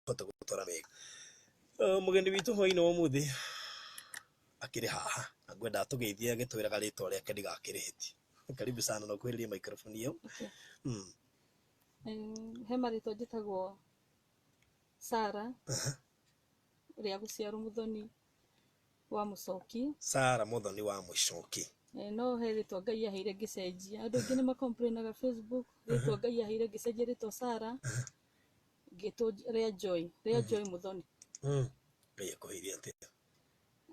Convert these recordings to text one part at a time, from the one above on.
Tũhote gũtwara wega. Mũgeni witũ hwainĩ wa ũmũthĩ akĩrĩ haha na ngwenda atũgeithie agĩtwĩraga rĩtwa rĩake ndigakĩrĩhĩtie. Karibu sana na ũkuhĩrĩrie microphone ĩyo. Okay. He marĩtwa njĩtagwo Sarah rĩa gũciarwo Mũthoni wa Mũcoki. Sarah Mũthoni wa Mũcoki. No he rĩtwa Ngai aheire ngĩcenjia. Andũ aingĩ nĩ macomplainaga Facebook, rĩtwa Ngai aheire ngĩcenjia rĩtwa Sarah, ngĩtwo rĩa Joy, rĩa Joy Mũthoni. Ngai akũheire atĩa?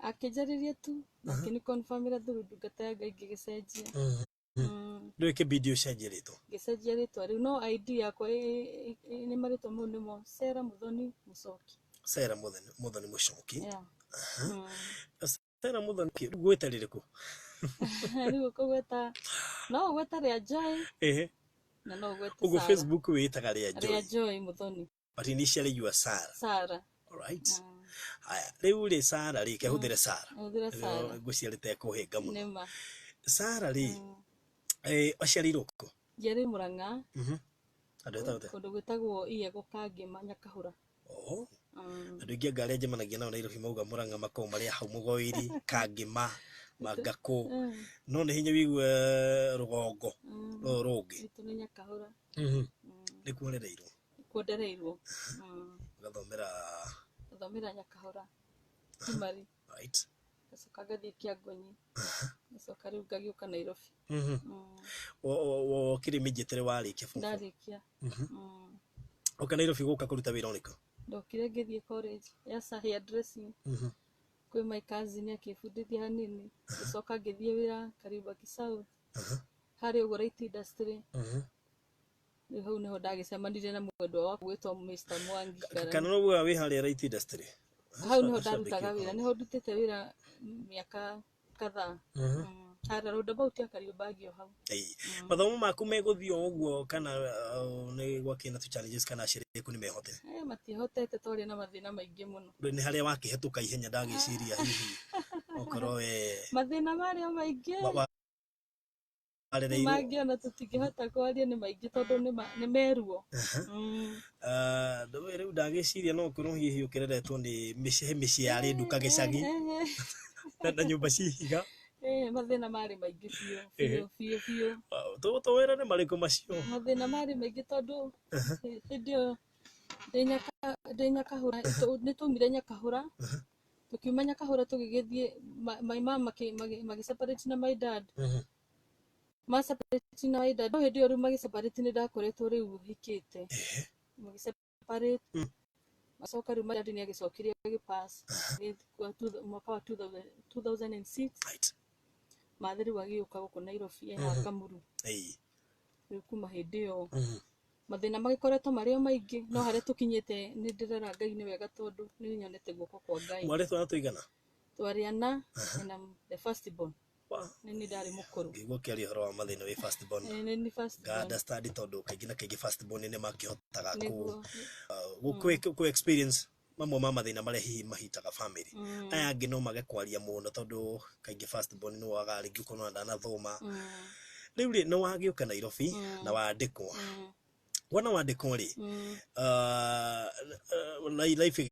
Akĩnjarĩria tu, na akĩnĩ confirmĩra through ndungata ya Ngai ngĩgĩcenjia. Ndũĩ kĩbindi ũcenjie rĩtwa? Ngĩcenjia rĩtwa rĩu, no ID yakwa nĩ marĩtwa mau nĩmo Sarah Mũthoni Mũcoki. Sarah Mũthoni, Mũthoni Mũcoki. Yeah. Sarah Mũthoni, gwĩta rĩrĩkũ? Rĩu ũkũgweta, no ũgweta rĩa Joy na no ũgwete Ũguo Sarah. Facebook wĩtaga rĩa Joy. Rĩa Joy Mũthoni. But initially you are Sarah. Sarah. Alright. Haya, rĩu rĩ Sarah rĩ, kehũthĩre Sarah. Hũthĩra Sarah. Ngũciarĩte kũhĩnga mũno. Nĩma. Sarah rĩ, aciarĩirwo kũ? Njiarĩ Mũrang'a. Andũ etagwo atĩa? Kũndũ gwĩtagwo Iyego Kangĩma Nyakahũra. Oho. Andũ aingĩ anga arĩa njemanagia nao Nairobi mauga Mũrang'a makoragwo marĩ a hau Mũgoiri, Kangĩma, Mangakũ. No nĩ hinya wĩigue rũgongo rũrũ rũngĩ. Gwitũ nĩ Nyakahũra. Nĩkuo ũrereirwo? Nĩkuo ndereirwo. Ũgathomera? Ngathomera Nyakahũra Primary. Ngacoka ngathiĩ Kĩangonyi. Ngacoka rĩu ngagĩũka Nairobi. Wokire immediately warĩkia form four? Ndarĩkia. Oka Nairobi gũka kũruta wĩra ũrĩkũ? Ndokire ngĩthiĩ college ya hair dressing. Kwĩ my cousin akĩbundithia hanini. Ngĩcoka ngĩthiĩ wĩra Kariobangi South. Harĩa ũguo Light Industry. Rĩu hau nĩho ndagĩcemanirie na mwendwa wakwa gwĩtwo Mr. Mwangi Karani. Kana no ugaga wĩ harĩa Light Industry? Hau nĩho ndarutaga wĩra, nĩho ndutĩte wĩra mĩaka kadhaa. Harĩa roundabout ya Kariobangi o hau. Mathomo maku megũthiĩ o ũguo kana nĩ gwakĩ na tũ challenges kana aciari aku nĩ mehotete? Matiĩhotete twarĩ na mathĩna maingĩ mũno. Nĩ harĩa wakĩhetũka ihenya ndagĩciria hihi okorwo we Mathĩna marĩ o maingĩ. Warereirwo Mangĩ ona tũtingĩhota kwaria nĩ maingĩ tondũ nĩ meruo. Ndũĩ rĩu ndagĩciria no ũkorwo hihi ũkĩreretwo nĩ mĩciĩ, he mĩciĩ yarĩ nduka gĩcagi na nyũmba ci ihiga. Mathĩna marĩ maingĩ biũ, biũ, biũ, biũ. Tũwĩre nĩ marĩkũ macio? Mathĩna marĩ maingĩ tondũ hĩndĩ ĩyo ndĩ Nyakahũra, nĩ twaumire Nyakahũra, tũkiuma Nyakahũra tũgĩgĩthiĩ, my mom magĩ separate na my dad. Ma separate na my dad, no hĩndĩ ĩyo rĩu magĩ separate nĩ ndakoretwo rĩu hikĩte. Magĩ separate, macoka rĩu my dad nĩ agĩcokire agĩ pass mwaka wa 2006. Mathe rĩu agĩũka gũkũ Nairobi e haha Kamuru. Rĩu kuma hĩndĩ ĩyo mathĩna magĩkoretwo marĩ o maingĩ, no harĩa tũkinyĩte nĩ ndĩrera Ngai nĩ wega tondũ nĩ nyonete guoko kwa Ngai. Mwarĩ twana tũigana? Twarĩ ana, and I'm the first born. Nĩ niĩ ndarĩ mũkũrũ. Ngĩigua ũkĩaria ũhoro wa mathĩna wĩ first born. Nĩ niĩ first Nga born. understand tondũ kaingĩ na kaingĩ first born nĩ makĩhotaga Nĩguo. Kũ experience mamwe ma mathĩna marĩa hihi mahitaga family. Aya angĩ no mage kwaria mũno tondũ kaingĩ first born nĩ wagaga rĩngĩ ũkona ndanathoma. Rĩu rĩ, nĩ wagĩũka Nairobi na wandĩkwo. Wona wandĩkwo rĩ, life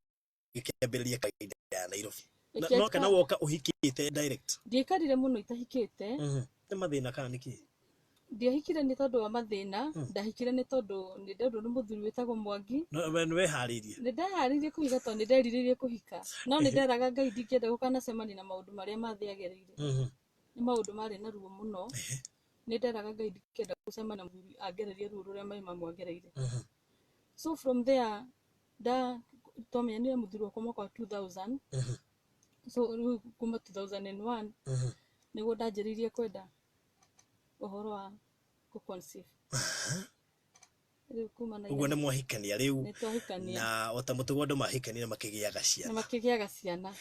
ĩkĩambĩrĩria kawaida ya Nairobi. No kana woka ũhikĩte direct? Ndiaikarire mũno itahikĩte. Nĩ mathĩna kana nĩ kĩ? Ndiahikire nĩ tondũ wa mathĩna, ndahikire nĩ tondũ nĩ ndendwo nĩ mũthuri wĩtagwo Mwangi. No, we nĩ weharĩirie? Nĩ ndeharĩirie kũhika tondũ nĩ nderirĩirie kũhika. No nĩ nderaga Ngai ndingĩenda gũkanacemania na maũndũ marĩa Mathe agereire. Nĩ maũndũ marĩ na ruo mũno. Nĩ nderaga Ngai ndingĩenda gũcemania na mũthuri angererie ruo rũrĩa my mum agereire. So from there, nda twamenyanire mũthuri wakwa mwaka wa 2000. So rĩu kuma 2001 nĩguo ndanjĩrĩirie kwenda ũhoro wa gũ conceive. Rĩu kuma na Ũguo nĩ mwahikania rĩu? Nĩ twahikania. Na o ta mũtugo andũ mahikania nĩ makĩgĩaga ciana. Nĩ makĩgĩaga ciana.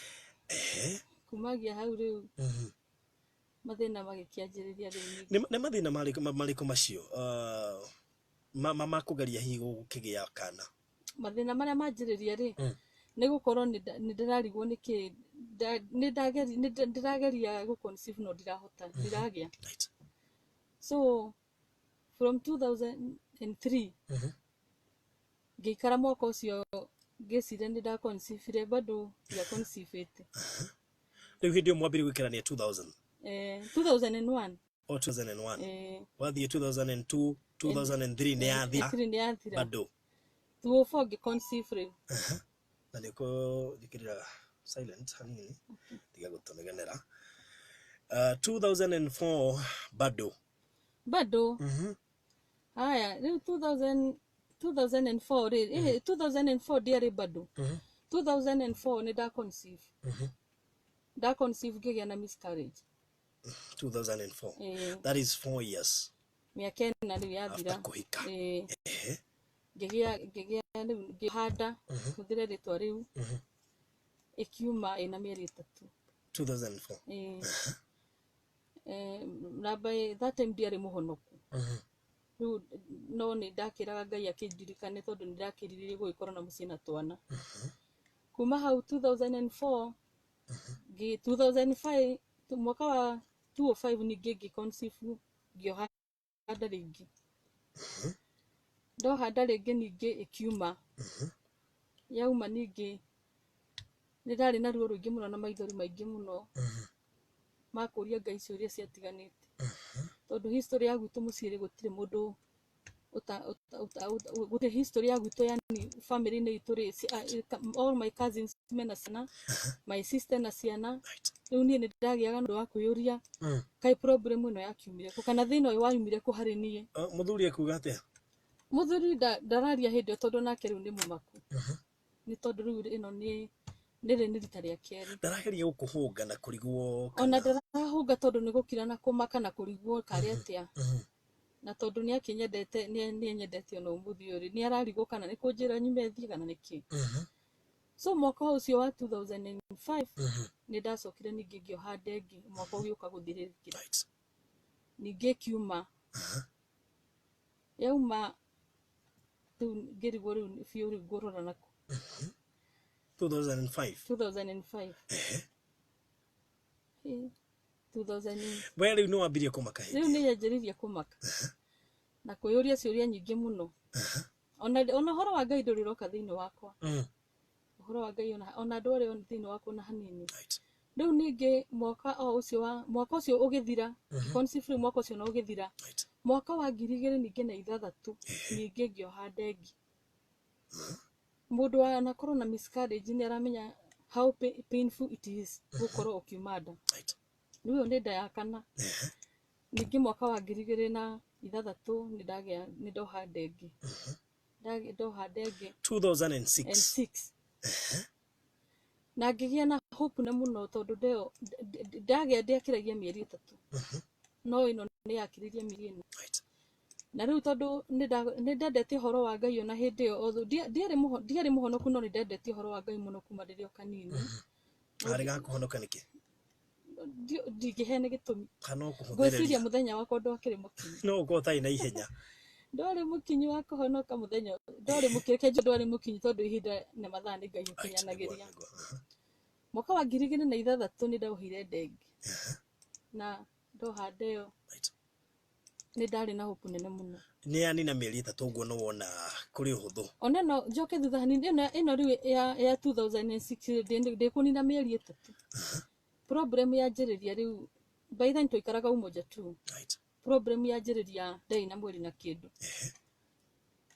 Kumagia hau rĩu mathĩna magĩkĩanjĩrĩria rĩu ningĩ. Nĩ mathĩna marĩkũ macio ma kũgeria hihi gũkĩgĩa kana? Mathĩna marĩa manjĩrĩria rĩ, nĩ gũkorwo nĩ ndĩrarigwo nĩkĩ nĩ ndĩrageria gũ conceive no ndirahota, ndiragĩa. So from 2003 ngĩikara mwaka ũcio Ngĩciria nĩ ndaconceive bado ndiaconceive. Rĩu hĩndĩ ĩyo mwambire gwĩkĩrania 2000? 2001. O 2001. Eh. Wathiĩ 2002, 2003 nĩ yathira. Three nĩ yathira. Bado. 2004 ngĩconceive rĩu. Na nĩ kũthikĩrĩra silent hanini tiga gũtũnegenera. 2004 bado. Bado. Haya, rĩu 2000 2004 rĩ, 2004 ndiarĩ bado. 2004 nĩ ndaconceive. Ndaconceive ngĩgĩa na miscarriage. 2004. Eh. That is 4 years Mĩaka 4 rĩu yathira. after kũhika. Eh. Ngĩgĩa rĩu ngĩhanda, hũthĩre rĩtwa rĩu, ĩkiuma ĩna mĩeri 3. 2004. Eh. Eh, na by that time ndiarĩ mũhonoku. Rĩu no nĩ ndakĩraga Ngai akĩndirikane tondũ nĩ ndakĩrirĩrie gũgĩkorwo na mũciĩ na twana. Kuma hau 2004 ngĩ 2005, mwaka wa 2005 ningĩ ngĩconceive, ngĩoha nda rĩngĩ. Ndoha nda rĩngĩ ningĩ ĩkiuma. Yauma ningĩ nĩ ndarĩ na ruo rũingĩ mũno na maithori maingĩ mũno ma kũria Ngai ciũria ciatiganĩte, tondũ history ya gwitũ mũciĩ rĩ, gũtirĩ mũndũ gũtirĩ history ya gwitũ, yani family-inĩ itũ rĩ, all my cousins mena ciana, my sister na ciana. Rĩu niĩ nĩ ndagĩaga na ũndũ wa kwĩyũria kaĩ problem ĩno yakiumire kũ, kana thĩna ũyũ waumire kũ harĩ niĩ. Mũthuri ekuga atĩa? Mũthuri ndararia hĩndĩ ĩyo tondũ nake rĩu nĩ mũmaku, nĩ tondũ rĩu ĩno nĩ rĩrĩ nĩ rita rĩa kerĩ. Ndarageria gũkũhũnga na kũrigwo? Ona ndarahũnga tondũ nĩ gũkira na kũmaka na kũrigwo karĩ atĩa, na tondũ nĩ akĩnyendete, nĩ anyendete ona ũmũthĩ ũyũ rĩ, nĩ ararigwo kana nĩ kũnjĩra nyume thiĩ kana nĩ kĩ. So mwaka ũcio wa 2005 nĩ ndacokire ningĩ ngĩoha nda ĩngĩ, mwaka ũgĩũka gũthirĩrĩkĩra. Ningĩ ĩkiuma. Yauma rĩu ngĩrigwo rĩu biũ rĩu ngũrora nakũ. 2005. 2005. Eh, 2000. We rĩu nĩ wambirie kũmaka Rĩu hĩndĩ? Nĩ yanjĩrĩirie kũmaka na kwĩyũria ciũria nyingĩ mũno. Ona ũhoro wa Ngai ndũrĩ ũroka thĩinĩ wakwa. Ũhoro wa Ngai ona ndwarĩ thĩinĩ wakwa ona hanini. Rĩu ningĩ mwaka o ũcio wa mwaka ũcio ũgĩthira, conceive rĩu mwaka ũcio no ũgĩthira. Mwaka wa ngiri igĩrĩ ningĩ na ithathatũ ningĩ ngĩoha nda ĩngĩ. Mũndũ anakorwo na miscarriage nĩ aramenya how painful it is gũkorwo ũkiuma nda. Rĩu ĩyo nĩ nda ya kana. Ningĩ mwaka wa 2006 nĩ ndagĩa, nĩ ndoha nda ĩngĩ. Ndoha nda ĩngĩ. 2006. And six, na ngĩgĩa na hope na mũno tondũ ndeo ndagĩa ndĩakĩragia mĩeri 3, no ĩno nĩ yakĩrĩirie mĩeri 4. Na rĩu tondũ nĩ ndendete ũhoro wa Ngai ona hĩndĩ ĩyo, although ndiarĩ mũhonoku, no nĩ ndendete ũhoro wa Ngai mũno kuma ndĩrĩ o kanini. Arĩ gakũhonoka nĩkĩ? Ndingĩheana gĩtũmi. Kana Ngwĩciria ũkũhũthĩrĩria mũthenya wakwa ndwakĩrĩ mũkinyu. No ũkorwo ũtarĩ na ihenya. Ndwarĩ mũkinyu wa kũhonoka mũthenya, ndwarĩ mũkinyu, reke njuge ndwarĩ mũkinyu tondũ ihinda na mathaa nĩ Ngai ũkinyanagĩria. Mwaka wa 2006 nĩ ndaohire nda ĩngĩ, na ndoha nda ĩyo nĩ ndarĩ na hope nene mũno. Nĩ yanina mĩeri 3 ũguo nĩ wona kũrĩ ũhũthũ. Ona no njoke thutha hanini, ĩno rĩu ya 2006 ndĩkũnina mĩeri 3, problem yanjĩrĩria rĩu. By then twaikaraga Umoja tu. Problem yanjĩrĩria ndarĩ na mweri na kĩndũ.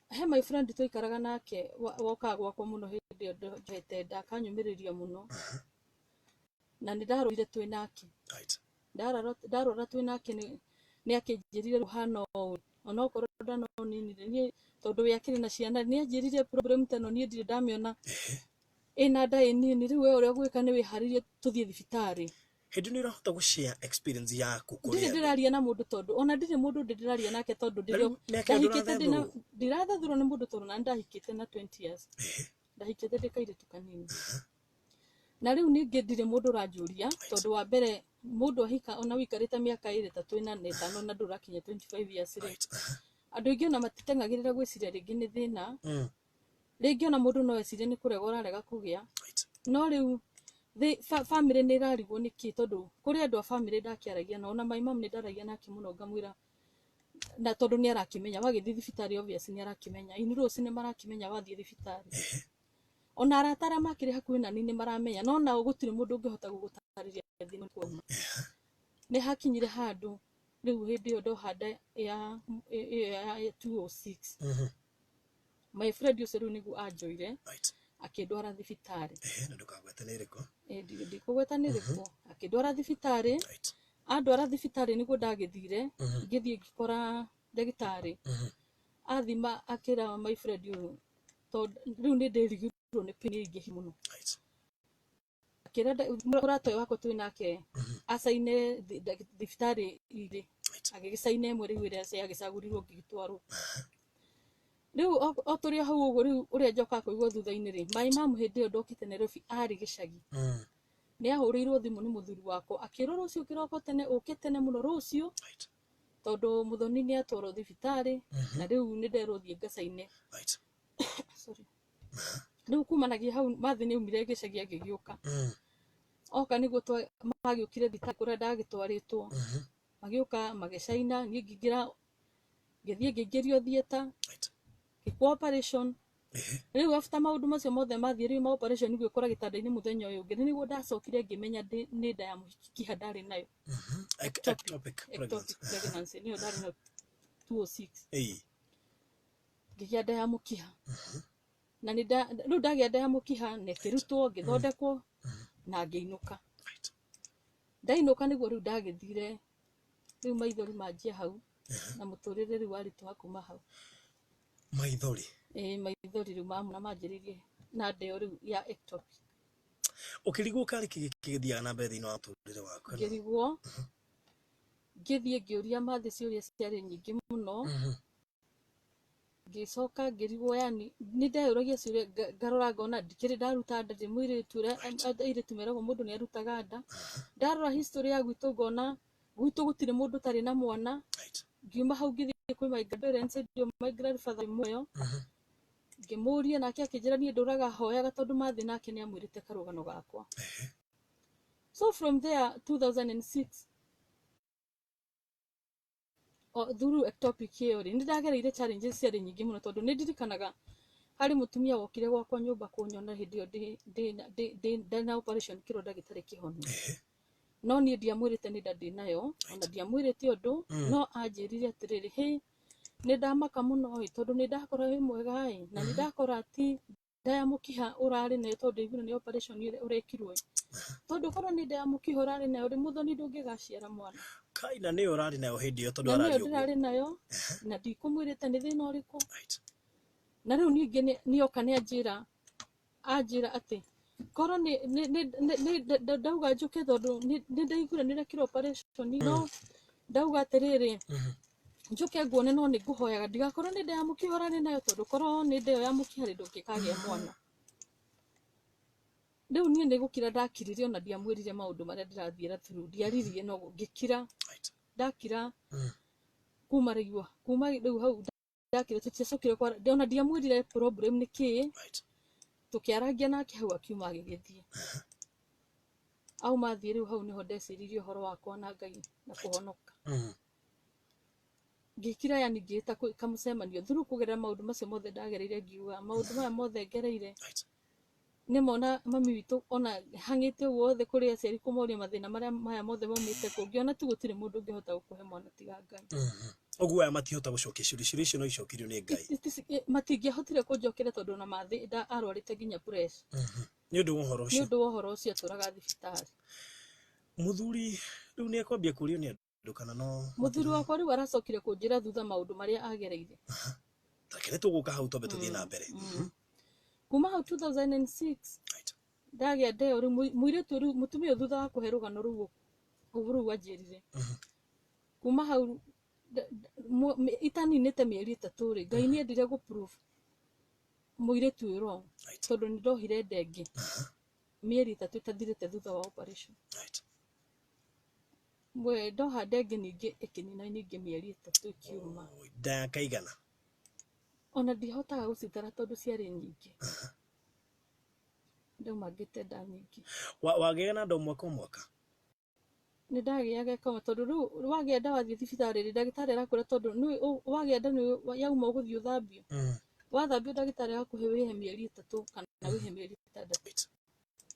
He my friend twaikaraga nake wokaga gwakwa mũno hĩndĩ ĩyo ndohete nda, akanyũmĩrĩria mũno na nĩ ndarorire twĩ nake. Ndarora twĩ nake nĩ akĩnjĩrire rĩu hana ũũ, onokorwo ndanoninire niĩ tondũ we akĩrĩ na ciana, nĩ anjĩrire problem ta ĩno niĩ ndirĩ ndamĩona ĩna nda ĩ nini. Rĩu we ũrĩa ũgwĩka nĩ wĩharĩrie tũthiĩ thibitarĩ. Hĩndĩ nĩ ũrahota gũshare experience yaku kũrĩ Ndirĩ andũ? ndĩraria na mũndũ tondũ ona ndirĩ mũndũ ndĩ ndĩraria nake tondũ Na rĩu mĩaka ĩyo ndahikĩte ndĩna ndũrathethũrwo? Ndirathethũrwo nĩ mũndũ tondũ na ndahikĩte na 20 years, ndahikĩte ndĩ kairĩtu kanini. Na rĩu ningĩ ndirĩ mũndũ ũranjũria tondũ wa mbere mũndũ ahika ona wĩikarĩte mĩaka 2, 3, 4, 5 na ndũrakinya 25 years rĩ, andũ aingĩ ona matiteng'agĩrĩra gwĩciria rĩngĩ nĩ thĩna. Rĩngĩ ona mũndũ no ecirie nĩ kũrega ũrarega kũgĩa. No rĩu family nĩ ĩrarigwo nĩkĩ, tondũ kũrĩ andũ a family ndakĩaragia nao, ona my mom nĩ ndaragia nake mũno ngamwĩra, na tondũ nĩ arakĩmenya wagĩthiĩ thibitarĩ, obviously nĩ arakĩmenya, in-laws nĩ marakĩmenya wathiĩ thibitarĩ. Ona arata arĩa makĩrĩ hakuhĩ nani nĩ maramenya, no nao gũtirĩ mũndũ ũngĩhota gũgũtarĩria thĩna kwauma. Nĩ hakinyire handũ rĩu hĩndĩ ĩyo ndoha nda ya ĩyo ya 206. My friend ũcio rĩu nĩguo anjoire, akĩndwara thibitarĩ. Na ndũkagwete nĩ ĩrĩkũ. Ndikũgweta nĩ ĩrĩkũ. Akĩndwara thibitarĩ. Andwara thibitarĩ nĩguo ndagĩthire, ngĩthiĩ ngĩkora ndagĩtarĩ. Athima akĩra my friend ũyũ, tondũ rĩu nĩ ndĩrigirwo nĩ pain ĩingĩhi mũno. Akĩra mũrata ũyũ wakwa twĩ nake acaine thibitarĩ igĩrĩ. Agĩgĩcaina ĩmwe rĩu ĩrĩa yagĩcagũrirwo ngĩgĩtwarwo. Rĩu o tũrĩ o hau ũguo rĩu ũrĩa njokaga kũigua thutha-inĩ rĩ, my mom hĩndĩ ĩyo ndokĩte Nairobi arĩ gĩcagi. Nĩ ahũrĩirwo thimũ nĩ mũthuri wakwa akĩrwo rũciũ kĩroko tene ũke tene mũno rũciũ, tondũ Muthoni nĩ atwarwo thibitarĩ na rĩu nĩ nderwo thiĩ ngacaine. Sorry. Rĩu kumanagia hau Mathi nĩ aumire gĩcagi agĩgĩũka. Oka nĩguo magĩũkire thibitarĩ kũrĩa ndagĩtwarĩtwo. Magĩũka magĩcaina, niĩ ngĩingĩra, ngĩthiĩ ngĩingĩrio theatre, ngĩkwo operation. Rĩu after maũndũ macio mothe mathiĩ rĩu ma operation gwĩkora gĩtanda-inĩ mũthenya ũyũ ũngĩ, nĩguo ndacokire ngĩmenya nĩ nda ya mũkiha ndarĩ nayo. Ectopic pregnancy. Ectopic pregnancy nĩyo ndarĩ nayo 206. Ngĩgĩa nda ya mũkiha. Na nĩ rĩu ndagĩa nda ya mũkiha na ĩkĩrutwo, ngĩthondekwo na ngĩinũka. Ndainũka nĩguo rĩu ndagĩthire, rĩu maithori manjia hau na mũtũrĩre rĩu waritũha kuma hau. Maithori? Ĩĩ, maithori rĩu mamuna manjĩrĩirie na ndeo rĩu ya ectopic. Ũkĩrigwo karĩ kĩ gĩthiaga na mbere thĩinĩ wa mũtũrĩre waku? Ngĩrigwo, ngĩthiĩ ngĩũria Mathi ciũria ciarĩ nyingĩ mũno. Ngĩcoka ngĩrigwo, yani nĩ ndeyũragia ciũria, ngarora ngona ndikĩrĩ ndaruta nda, ndĩ mũirĩtu ũrĩa airĩtu meragwo mũndũ nĩ arutaga nda. Ndarora history ya gwitũ ngona gwitũ gũtirĩ mũndũ ũtarĩ na mwana. Ngiuma hau ngĩthiĩ kwĩ my grandparents, ndio my grandfather muoyo. Ngĩmũria nake akĩnjĩra niĩ ndũraga hoyaga tondũ Mathi nake nĩ amwĩrĩte karũgano gakwa. So from there 2006 o through ectopic ĩyo rĩ, nĩ ndagereire challenges ciarĩ nyingĩ mũno, tondũ nĩ ndirikanaga harĩ mũtumia wokire gwakwa nyũmba kũnyona hĩndĩ ĩyo ndĩ na operation kĩronda gĩtarĩ kĩhonu. No niĩ ndiamwĩrĩte nĩ nda ndĩ nayo, ona ndiamwĩrĩte ũndũ, no anjĩrire atĩrĩrĩ, hĩ, nĩ ndamaka mũno ĩ, tondũ nĩ ndakora wĩ mwega ĩ, na nĩ ndakora ti nda ya mũkiha ũrarĩ nayo, tondũ ndaiguire nĩ operation ĩrĩa ũrekirwo ĩ. Tondũ korwo nĩ nda ya mũkiha ũrarĩ nayo rĩ, Muthoni ndũngĩgaciara mwana. Kai, na nĩyo ũrarĩ nayo hĩndĩ ĩyo tondũ Na nĩyo ararĩ ũguo. ndĩrarĩ nayo na ndikũmwĩrĩte nĩ thĩna ũrĩkũ. Na rĩu ningĩ nĩoka nĩ anjĩra, anjĩra atĩ korwo nĩ ndauga njũke tondũ nĩ ndaiguire nĩ ũrekirwo operation, no ndauga atĩrĩrĩ, njũke nguone, no nĩ ngũhoyaga ndigakorwo nĩ nda ya mũkiha ũrarĩ nayo, tondũ korwo nĩ nda ĩyo ya mũkiha rĩ, ndũngĩkagĩa mwana. Rĩu niĩ nĩ gũkira ndakirire, ona ndiamwĩrire maũndũ marĩa ndĩrathiĩra through, ndiaririe, no ngĩkira. Ndakira kuma rĩu, kuma rĩu hau ndakira, tũtiacokire kwara, ona ndiamwĩrire problem nĩ kĩĩ. Tũkĩarangia nake hau akiuma agĩgĩthiĩ. Auma athiĩ rĩu hau nĩho ndeciririe ũhoro wakwa na Ngai na kũhonoka. Ngĩkira, yani ngĩĩta kamũcemanio through kũgerera maũndũ macio mothe ndagereire, ngiuga maũndũ maya mothe ngereire nĩmona mami witũ ona hang'ĩte ũguo othe kũrĩ aciari kũmoria mathĩna marĩa maya mothe maumĩte kũ, ngĩona tu gũtirĩ mũndũ ũngĩhota gũkũhe mwana tiga Ngai. Ũguo aya matihota gũcokia ciũria, ciũria icio no icokirio nĩ Ngai. Matingĩahotire kũnjokeria tondũ ona Mathi arwarĩte nginya pressure. Nĩ ũndũ wa ũhoro Nĩ ũcio. ũndũ wa ũhoro ũcio atũraga thibitarĩ. Mũthuri rĩu nĩ ekwambia kũrio nĩ andũ kana no Mũthuri wakwa rĩu aracokire kũnjĩra thutha maũndũ marĩa agereire. Reke nĩ tũgũka hau twambe tũthiĩ na mbere. Kuma hau 2006 ndagĩa ndeo rĩu mũirĩtu rĩu mũtumia ũyũ thutha wa kũhe rũgano rũu ũguo rũu anjĩrire. Kuma hau itaninĩte mĩeri 3 rĩ, Ngai nĩ endire gũ prove mũirĩtu ũyũ wrong, tondũ nĩ ndohire nda ĩngĩ mĩeri 3 ĩtathirĩte thutha wa operation. Mwe ndoha nda ĩngĩ ningĩ ĩkĩnina ningĩ mĩeri 3 ĩkiuma. Nda ya kaigana? Ona ndihotaga gũcitara tondũ ciarĩ nyingĩ. Ndauma ngĩte nda nyingĩ. Wagĩaga na nda o mwaka o mwaka? Nĩ ndagĩaga ĩkauma tondũ rĩu wagĩa nda wathiĩ thibitarĩ rĩ, ndagĩtarĩ arakwĩra tondũ nĩ wagĩa nda nĩ yauma ũgũthiĩ ũthambio. Wathambio ndagĩtarĩ akũhe wĩhe mĩeri 3 kana wĩhe mĩeri 6.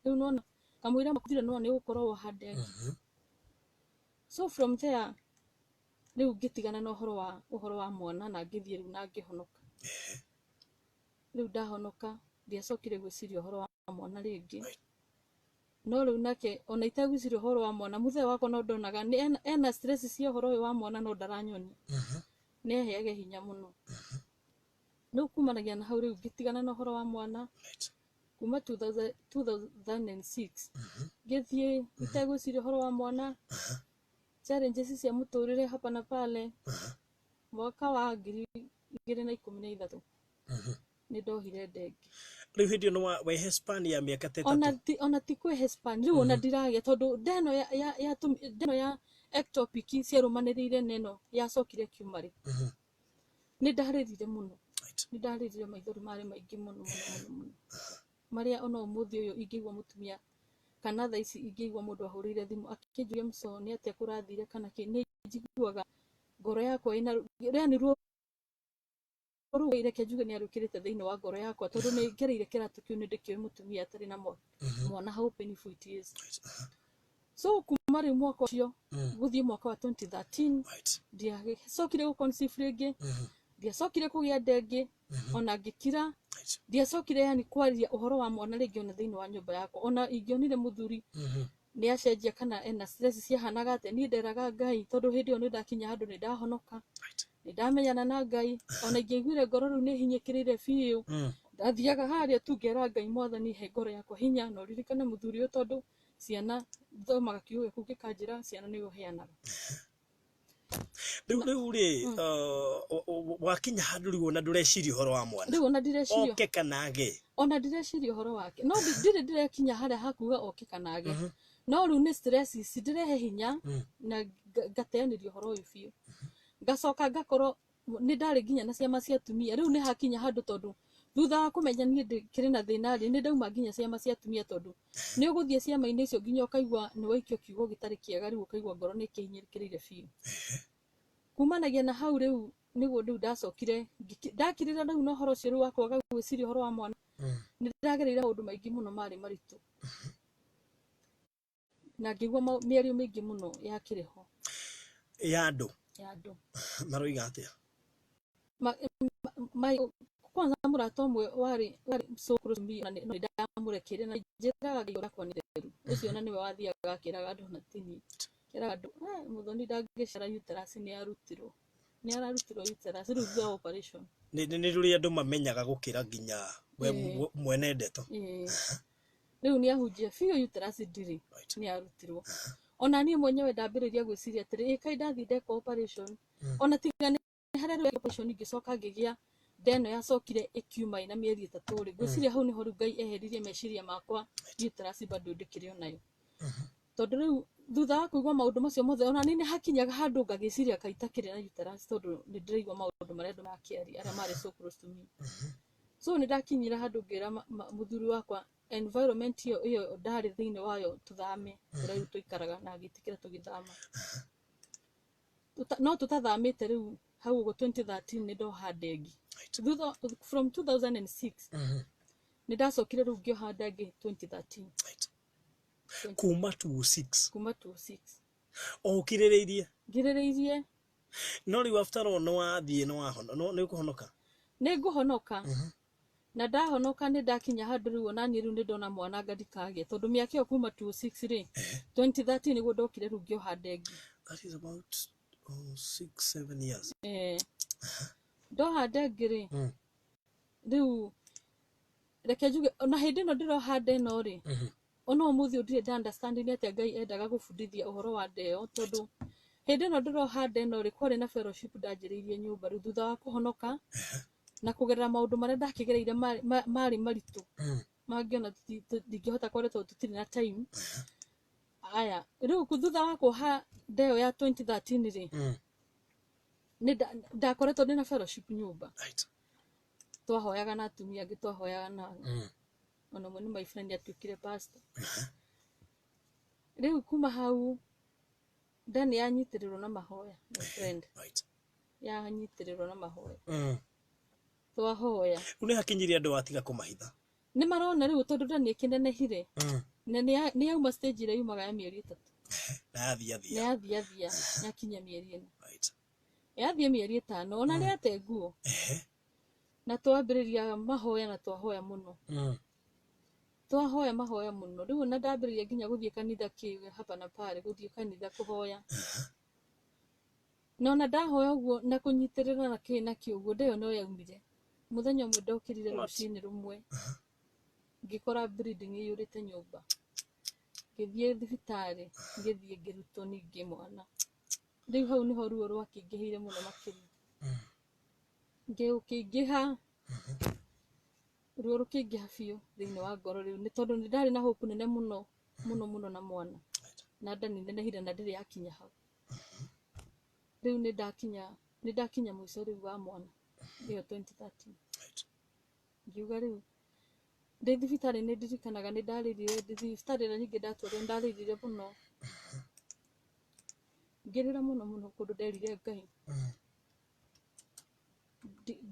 Rĩu nona kamũira makuthire no nĩ ũgũkorwo woha nda ĩngĩ. So from there rĩu ngĩtigana na ũhoro wa mwana na ngĩthiĩ rĩu na ngĩhonoka. Rĩu ndahonoka ndiacokire gwĩciria ũhoro wa mwana rĩngĩ. No rĩu nake ona itagwĩciria ũhoro wa mwana, mũthee wakwa no ndonaga nĩ ena stress cia ũhoro ũyũ wa mwana, no ndaranyonia. Nĩ eheage hinya mũno. Rĩu kumanagia na hau rĩu ngĩtigana na ũhoro wa mwana. Kuma 2000 2006 ngĩthiĩ itegwĩciria ũhoro wa mwana, challenges cia mũtũrĩre hapa na pale. Mwaka wa 2013 nĩ ndohire nda ĩngĩ. Rĩu hĩndĩ ĩyo nĩ wehe span ya mĩaka ta ona 3. Ti, ona ti kwĩhe span rĩu, ona ndiragĩa tondũ ndeno ndeno ya ectopic ciarũmanĩrĩire na ĩno yacokire kiuma rĩ, nĩ ndarĩrire mũno. Nĩ ndarĩrire, maithori marĩ maingĩ mũno mũno mũno mũno, marĩa ona ũmũthĩ ũyũ ingĩigua mũtumia kana thaa ici ingĩigua mũndũ ahũrĩire thimũ akĩnjũria mũco nĩ atĩa kũrathire kana kĩ, nĩ njiguaga ngoro yakwa ĩna yani ruo rũu, reke njuge nĩ arũkĩrĩte thĩinĩ wa ngoro yakwa, tondũ nĩ ngereire kĩratũ kĩu, nĩ ndĩkĩũĩ mũtumia atarĩ na mwana, how painful it is. So kuma rĩu mwaka ũcio gũthiĩ mwaka wa 2013, ndiacokire gũ conceive rĩngĩ, ndiacokire kũgĩa nda ĩngĩ, ona ngĩkira. Ndiacokire yani kwaria ũhoro wa mwana rĩngĩ ona thĩinĩ wa nyũmba yakwa. Ona ingĩonire mũthuri nĩ acenjia kana ena stress ciahanaga atĩa, niĩ nderaga Ngai, tondũ hĩndĩ ĩyo nĩ ndakinya handũ nĩ ndahonoka, nĩ ndamenyana na Ngai. Ona ingĩaiguire ngoro rĩu nĩ hinyĩkĩrĩire biũ, ndathiaga harĩa tu ngera Ngai, "Mwathani, he ngoro yakwa hinya na ũririkane mũthuri ũyũ, tondũ ciana thomaga kiugo gĩaku gĩkanjĩra ciana nĩwe ũheanaga." Rĩu rĩ, wakinya handũ rĩu ona ndũreciria ũhoro wa mwana? Rĩu ona ndireciria. Oke kana age? Ona ndireciria ũhoro wake, no ndirĩ ndĩrekinya harĩa hakuga oke kana age, no rĩu nĩ stress ici ndĩrehe hinya na ngateanĩria ũhoro ũyũ biũ, ngacoka ngakorwo nĩ ndarĩ nginya na ciama cia atumia. Rĩu nĩ hakinya handũ, tondũ thutha wa kũmenya niĩ ndĩkĩrĩ na thĩna rĩ, nĩ ndauma nginya ciama cia atumia, tondũ nĩ ũgũthiĩ ciama-inĩ icio nginya ũkaigua nĩ waikio kiugo gĩtarĩ kĩega, rĩu ũkaigua ngoro nĩ ĩkĩhinyĩrĩkĩrĩire biũ. Kumanagia na hau rĩu nĩguo rĩu ndacokire ndakirĩra rĩu na ũhoro ũcio rĩu wa kwaga gwĩciria ũhoro wa mwana. Nĩ ndĩragereire maũndũ maingĩ mũno marĩ maritũ na ngĩigua mĩario mĩingĩ mũno yakĩrĩ ho. Ya andũ? Ya andũ. Maroiga atĩa? Kwanza mũrata ũmwe warĩ so close to me, na nĩ ndamũrekeire na njĩraga Ngai yakwa nĩ theru. Ũcio ona nĩwe wathiaga akĩraga andũ, na ti niĩ kĩraga andũ, "Mũthoni ndangĩcara, uterus nĩ arutirwo, nĩ ararutirwo uterus rĩu thutha wa operation." Nĩ rũrĩa andũ mamenyaga gũkĩra nginya we mwene ndeto. Ĩĩ. Rĩu nĩ ahunjia biũ uterus ndirĩ, nĩ arutirwo. Ona niĩ mwenyewe ndambĩrĩria gwĩciria atĩrĩ, ĩ kaĩ ndathiĩ ndeka operation, ona tiga nĩ harĩa rĩu operation ngĩcoka ngĩgĩa nda ĩno yacokire ĩkiuma ĩna mĩeri 3 rĩ, ngwĩciria hau nĩho rĩu Ngai eheririe meciria makwa uterus bado ndĩkĩrĩ onayo, tondũ rĩu thutha wa kũigua maũndũ macio mothe, ona niĩ nĩ hakinyaga handũ ngagĩciria kaĩ itakĩrĩ na uterus, tondũ nĩ ndĩraigua maũndũ marĩa andũ makĩaria arĩa marĩ so close to me. So nĩ ndakinyire handũ ngĩra mũthuri wakwa environment ĩyo ndarĩ thĩinĩ wayo tũthame kũrĩa rĩu tũikaraga, na agĩtĩkĩra tũgĩthama. No tũtathamĩte rĩu hau ũguo 2013 nĩ ndoha nda ĩngĩ. Thutha from 2006 nĩ ndacokire rĩu ngĩoha nda ĩngĩ 2013. Kuma 26? Kuma 26. O ũkirĩrĩirie? Ngirĩrĩirie. No rĩu after all nĩ wathiĩ nĩ wahona, no nĩ ũkũhonoka? Nĩ ngũhonoka, na ndahonoka nĩ ndakinya handũ rĩu ona niĩ rĩu nĩ ndona mwana anga ndikagĩa, tondũ mĩaka ĩyo kuma 26 rĩ, 2013 nĩguo ndokire rĩu ngĩoha nda ĩngĩ. That is about 6, 7 years. Eh, ndoha nda ĩngĩ rĩ, rĩu reke njuge ona hĩndĩ ĩno ndĩroha nda ĩno rĩ, ona ũmũthĩ ũyũ ndirĩ nda understand nĩ atĩa Ngai endaga gũbundithia ũhoro wa nda ĩyo, tondũ hĩndĩ ĩno ndĩroha nda ĩno rĩ, kwarĩ na fellowship ndanjĩrĩirie nyũmba rĩu thutha wa kũhonoka na kũgerera maũndũ marĩa ndakĩgereire marĩ maritũ mangĩona ndingĩhota kwaria tondũ tũtirĩ na time. Aya rĩu thutha wa kuoha nda ĩyo ya 2013 rĩ, nĩ ndakoretwo ndĩna fellowship nyũmba. Twahoyaga na atumia angĩ, twahoyaga na ona ũmwe nĩ my friend atuĩkire pastor. Rĩu kuma hau nda nĩ yanyitĩrĩrwo na mahoya, my friend. Yanyitĩrĩrwo na mahoya. Twahoya. Rĩu nĩ hakinyirie andũ watiga kũmahitha. Nĩ marona rĩu tondũ nda nĩ ĩkĩnenehire. Na nĩ yauma stage ĩrĩa yumaga ya mĩeri 3. Na yathiathia. Na yathiathia yakinya mĩeri 4. Right. Yathiĩ mĩeri 5 ona rĩate nguo. Na twambĩrĩria mahoya na twahoya mũno. Twahoya mahoya mũno. Rĩu ona ndambĩrĩria nginya gũthiĩ kanitha kĩ hapa na pale, gũthiĩ kanitha kũhoya. Na ona ndahoya ũguo na kũnyitĩrĩra na kĩ na kĩ ũguo nda ĩyo no yaumire. Mũthenya ũmwe ndokĩrire rũcinĩ rũmwe. Ngĩkora bleeding ĩiyũrĩte nyũmba. Ngĩthiĩ thibitarĩ, ngĩthiĩ ngĩrutwo ningĩ mwana. Rĩu hau nĩho ruo rwakĩingĩhĩire mũno makĩria. Ngĩũkĩingĩha, ruo rũkĩingĩha biũ thĩinĩ wa ngoro rĩu nĩ tondũ nĩ ndarĩ na hope nene mũno mũno mũno na mwana. Na nda nĩ nenehire na ndĩrĩ yakinya hau. Rĩu nĩ ndakinya mũico rĩu wa mwana ĩyo 2013. Ngiuga rĩu ndĩ thibitarĩ nĩ ndirikanaga nĩ ndarĩrire, ndĩ thibitarĩ ĩrĩa ningĩ ndatwarirwo nĩ ndarĩrire mũno. Ngĩrĩra mũno mũno kũndũ nderire Ngai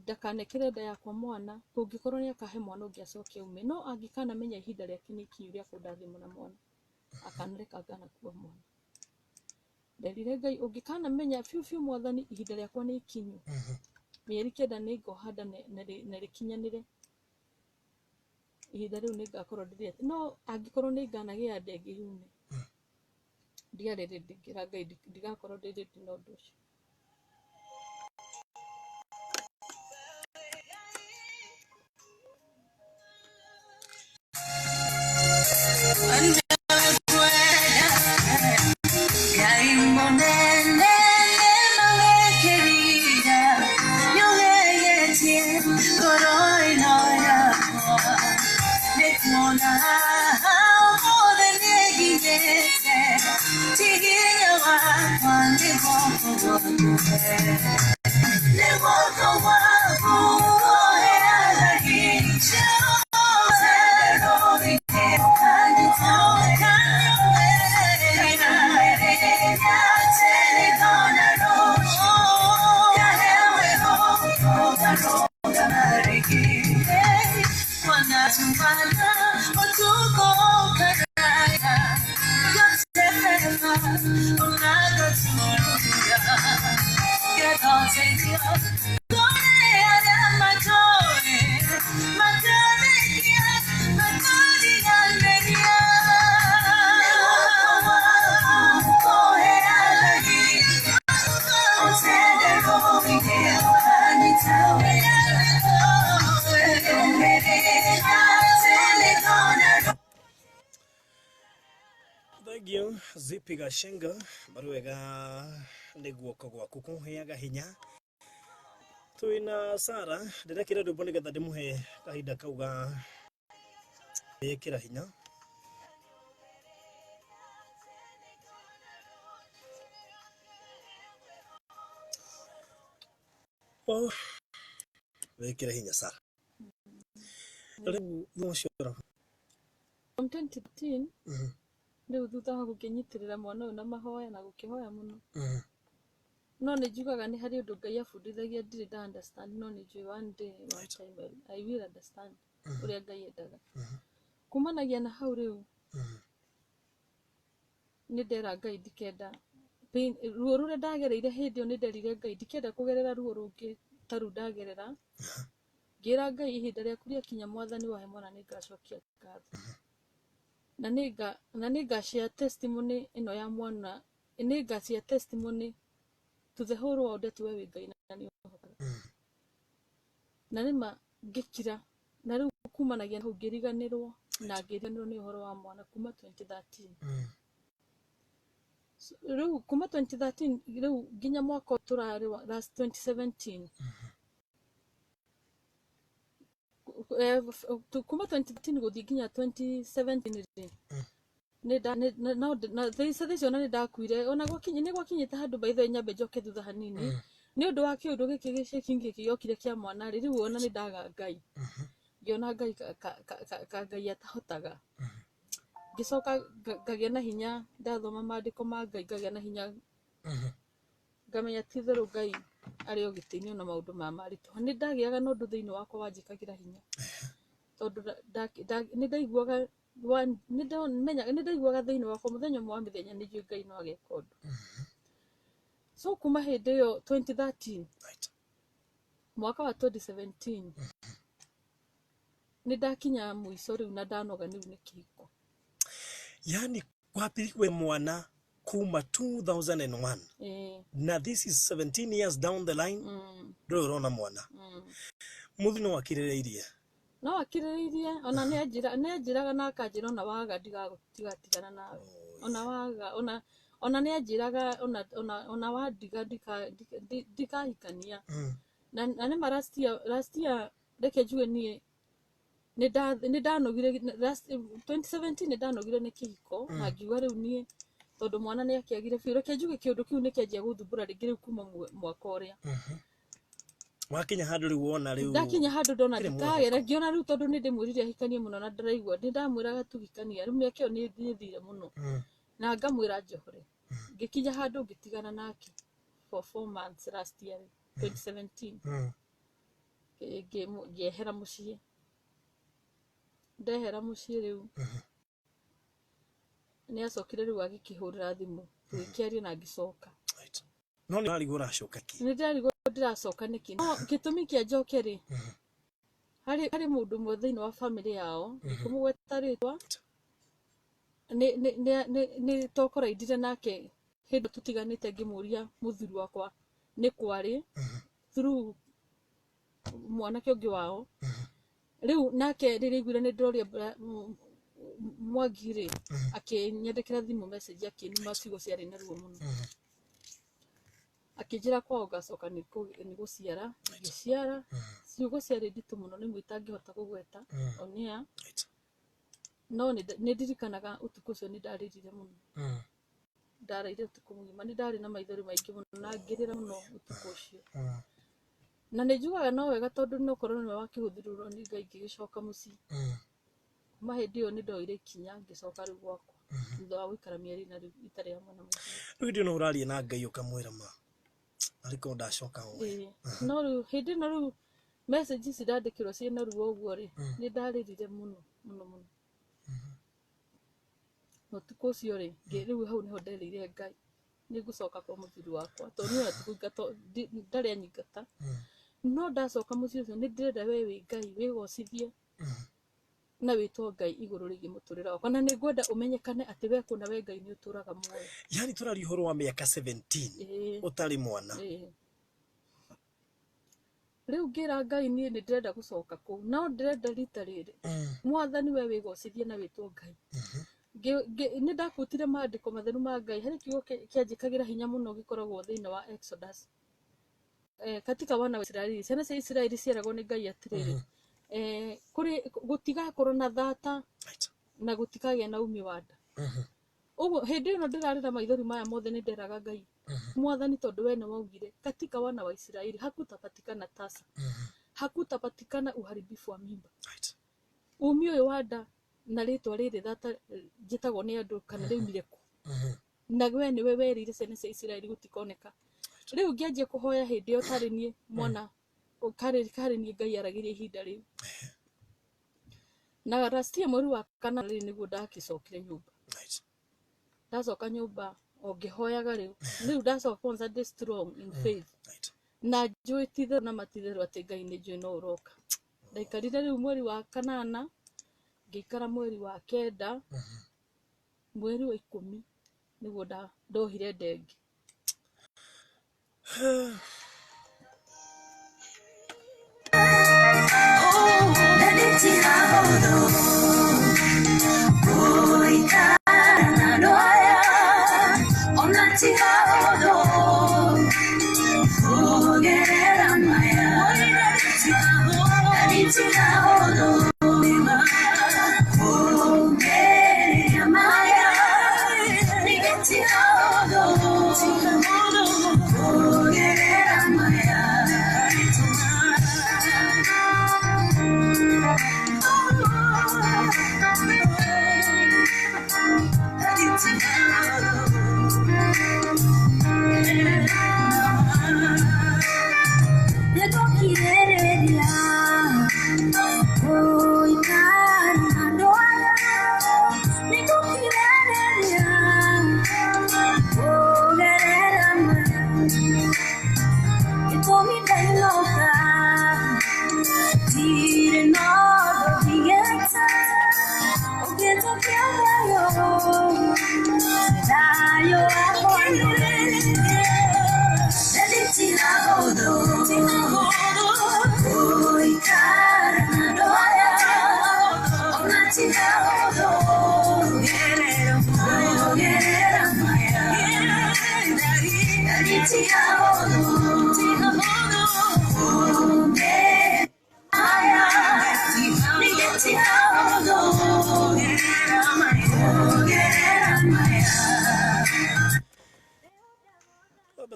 ndakanekĩre nda yakwa mwana, kũngĩkorwo nĩ akahe mwana ũngĩ acoke aume, no angĩkanamenya ihinda rĩake nĩ ikinyu rĩa kũndathima na mwana, akanareka nganakua mwana. Nderire Ngai ũngĩkanamenya biũ biũ Mwathani ihinda rĩakwa nĩ ikinyu, mĩeri 9 nĩ ngoha nda na rĩkinyanĩre, ihinda rĩu nĩ ngakorwo ndĩrĩete, no angĩkorwo nĩ nganagĩa nda ĩngĩ yume, ndiarĩ ready, ngĩra Ngai ndigakorwo ndĩ ready na ũndũ ũcio. Thank you Zipi Gashenga marwega nĩ guoko gwaku kũheaga hinya. Twĩna Sara ndĩrekĩra rwĩmbo nĩgetha ndĩmũhe kahinda kau ga ĩkĩra hinya. Oh, wĩkĩre hinya Sara. Rĩu ũcio From 2013 rĩu thutha wa gũkĩnyitĩrĩra mwana ũyũ na mahoya na gũkĩhoya mũno. No nĩ njugaga nĩ harĩ ũndũ Ngai abundithagia ndirĩ nda understand, no nĩ njũĩ one day, one time I will understand ũrĩa Ngai endaga. Kumanagia na hau rĩu nĩ ndera Ngai ndikenda ruo rũrĩa ndagereire hĩndĩ ĩyo, nĩ nderire Ngai ndikenda kũgerera ruo rũngĩ ta rũu ndagerera. Ngĩra Ngai ihinda rĩaku rĩakinya Mwathani wahe mwana nĩ ngacokia ngatho. Na nĩ ngashare testimony ĩno ya mwana, nĩ ngashare testimony to the whole world atĩ we wĩ Ngai na nĩ ũhotaga. Na nĩma ngĩkira, na rĩu kumanagia na hau ngĩriganĩrwo na ngĩriganĩrwo nĩ ũhoro wa mwana kuma 2013. Rĩu kuma 2013 rĩu nginya mwaka ũyũ tũrarĩ wa last 2017. Kuma 2013 gũthiĩ nginya 2017 rĩ, nĩ thaa icio ona nĩ ndakuire, ona nĩ gwakinyĩte handũ by the way nyambe njoke thutha hanini. Nĩ ũndũ wa kĩũndũ gĩkĩ gĩceki gĩkĩ gĩokire kĩa mwana rĩ, rĩu ona nĩ ndaga Ngai. Ngĩona Ngai ka Ngai atahotaga. Ngĩcoka ngagĩa na hinya, ndathoma maandĩko ma Ngai ngagĩa na hinya, ngamenya ti itherũ Ngai Arĩ o gĩtĩ-inĩ ona maũndũ maya maritũha nĩ ndagĩaga na ũndũ thĩinĩ wakwa wanjĩkagĩra hinya tondũ nĩ ndaiguaga nĩ ndaiguaga thĩinĩ wakwa mũthenya ũmwe wa mĩthenya nĩ njũĩ Ngai no ageka ũndũ. So kuma hĩndĩ ĩyo 2013 mwaka wa 2017 nĩ ndakinya mũico rĩu na ndanoga rĩu nĩ kĩhiko. Yani wapirikwe mwana kuma 2001 na this is 17 years down the line ndũrĩ ũrona mwana. Mũthuri no akirĩrĩirie. No akirĩrĩirie ona nĩ anjĩraga na akanjĩra ona waga ndigatigana nawe. Ona waga ona nĩ anjĩraga ona wandiga ndikahikania. Na nĩ ma last year reke njuge niĩ nĩ ndanogire 2017 nĩ ndanogire nĩ kĩhiko na ngiuga rĩu niĩ tondũ mwana nĩ akĩagire biũ reke njuge kĩũndũ kĩu nĩ kĩanjia gũthumbũra rĩngĩ rĩu kuma mwaka ũrĩa. Wakinya handũ rĩu wona rĩu ndakinya handũ ndona ndikagera ngĩona rĩu tondũ nĩ ndĩmwĩrire ahikanie mũno na ndĩraigua nĩ ndamwĩraga tuhikania rĩu mĩaka ĩyo nĩ thire mũno na ngamwĩra njohore. Ngĩkinya handũ ngĩtigana nake for 4 months last year 2017. Ngĩehera mũciĩ. Ndehera mũciĩ rĩu nĩ acokire rĩu agĩkĩhũrĩra thimũ tũgĩkĩaria na ngĩcoka. No nĩ warigwo ũracoka kĩ? Nĩ ndarigwo ndĩracoka nĩkĩ. No gĩtũmi kĩa njoke rĩ, harĩ mũndũ ũmwe thĩinĩ wa bamĩrĩ yao ndikũmũgweta rĩtwa nĩ twakoraindire nake hĩndĩ tũtiganĩte ngĩmũria mũthuri wakwa nĩ kwarĩ through mwanake ũngĩ wao. Rĩu nake rĩrĩa aiguire nĩ ndĩroria Mwangi rĩ akĩnyandĩkĩra thimũ message akĩnuma ciugo ciarĩ na ruo mũno. Akĩnjĩra kwao ngacoka nĩ gũciara ngĩciara ciugo ciarĩ nditũ mũno nĩmwe itangĩhota kũgweta on air. No nĩ ndirikanaga ũtukũ ũcio nĩ ndarĩrire mũno. Ndaraire ũtukũ mũgima nĩ ndarĩ na maithori maingĩ mũno na ngĩrĩra mũno ũtukũ ũcio. Na nĩ njugaga no wega tondũ nokorwo nĩwe wakĩhũthĩrirwo nĩ Ngai ngĩgĩcoka mũciĩ. Kuma hĩndĩ ĩyo nĩ ndoire ikinya ngĩcoka rĩu gwakwa thutha wa gũikara mĩeri ĩna rĩu itarĩ hamwe na mũthuri. Rĩu hĩndĩ ĩno ũraria na Ngai ũkamwĩra ma arĩkorwo ndacoka ũĩ. No rĩu hĩndĩ ĩno rĩu message ici ndandĩkĩrwo ciĩna ruo ũguo rĩ nĩ ndarĩrire mũno mũno mũno. Na ũtukũ ũcio rĩ rĩu hau nĩho nderĩire Ngai nĩ ngũcoka kwa mũthuri wakwa tondũ niĩ ona ti ndarĩ anyingata. No ndacoka mũciĩ ũcio nĩ ndĩrenda we wĩ Ngai wĩgocithie na wĩtwo Ngai igũrũ rĩgiĩ mũtũrĩre wakwa na nĩ ngwenda ũmenyekane atĩ we kũna we Ngai nĩ ũtũraga muoyo. Yani tũraria ũhoro wa mĩaka 17 ũtarĩ mwana. Rĩu ngĩra Ngai niĩ nĩ ndĩrenda gũcoka kũu no ndĩrenda rita rĩrĩ mwathani we wĩgocithie na wĩtwo Ngai. Nĩ ndakutire maandĩko matheru ma Ngai harĩ kiugo kĩanjĩkagĩra hinya mũno gĩkoragwo thĩinĩ wa Exodus. Katika wana wa Isiraeli ciana cia Isiraeli ciaragwo nĩ Ngai atĩrĩrĩ kũrĩ gũtigakorwo na thata na gũtikagĩa na umi wa nda. Ũguo hĩndĩ ĩno ndĩrarĩra maithori maya mothe nĩ nderaga Ngai mwathani tondũ we nĩ waugire katika wana wa Isiraeli hakutapatikana tasa hakutapatikana uharibifu wa mimba. Umi ũyũ wa nda na rĩtwa rĩrĩ thata njĩtagwo nĩ andũ kana rĩumire kũ na we nĩwe werĩire ciana cia Isiraeli gũtikoneka. Rĩu ngĩanjia kũhoya hĩndĩ ĩyo tarĩ niĩ mwana karĩ niĩ Ngai aragĩria ihinda rĩu. Na last year mweri wa kana rĩ nĩguo ndagĩcokire nyũmba. Ndacoka nyũmba o ngĩhoyaga rĩu rĩu ndacoka kwanza ndĩ strong in faith na njũĩ titherũ na matitherũ atĩ Ngai nĩ njũĩ no ũroka. Ndaikarire rĩu mweri wa kanana ngĩikara mweri wa kenda mweri wa 10 nĩguo ndohire ndenge. Oh,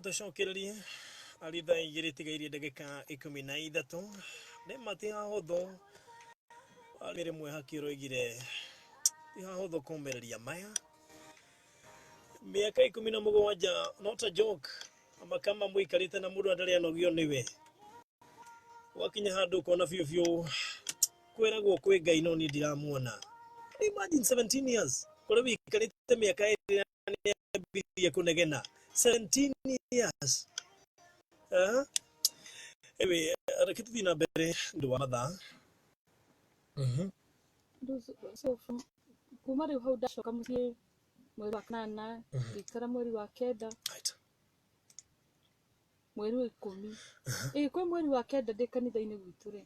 Tũcokererie arĩ thaa igĩrĩ tigairie ndagĩka 13 nĩ ma ti hahũthũ arĩ rĩmwe hakĩroigire ti hahũthũ kũmĩrĩria maya mĩaka 17 not a joke ama kama mũikarĩte na mũndũ ndarĩ anogio nĩwe wakinya handũ ũkona biũ biũ kwĩragwo kwĩ Ngai no niĩ ndiramuona. Imagine 17 years kũrĩa wĩikarĩte mĩaka ĩrĩ nĩambĩrĩirie kũnegena 17 years. Anyway, reke tũthiĩ na mbere nĩ ũndũ wa mathaa. So from kuma rĩu hau ndacoka mũciĩ mweri wa kanana, ngĩikara mweri wa kenda, mweri wa 10. Ĩĩ kwĩ mweri wa kenda ndĩ kanitha-inĩ gwitũ rĩ,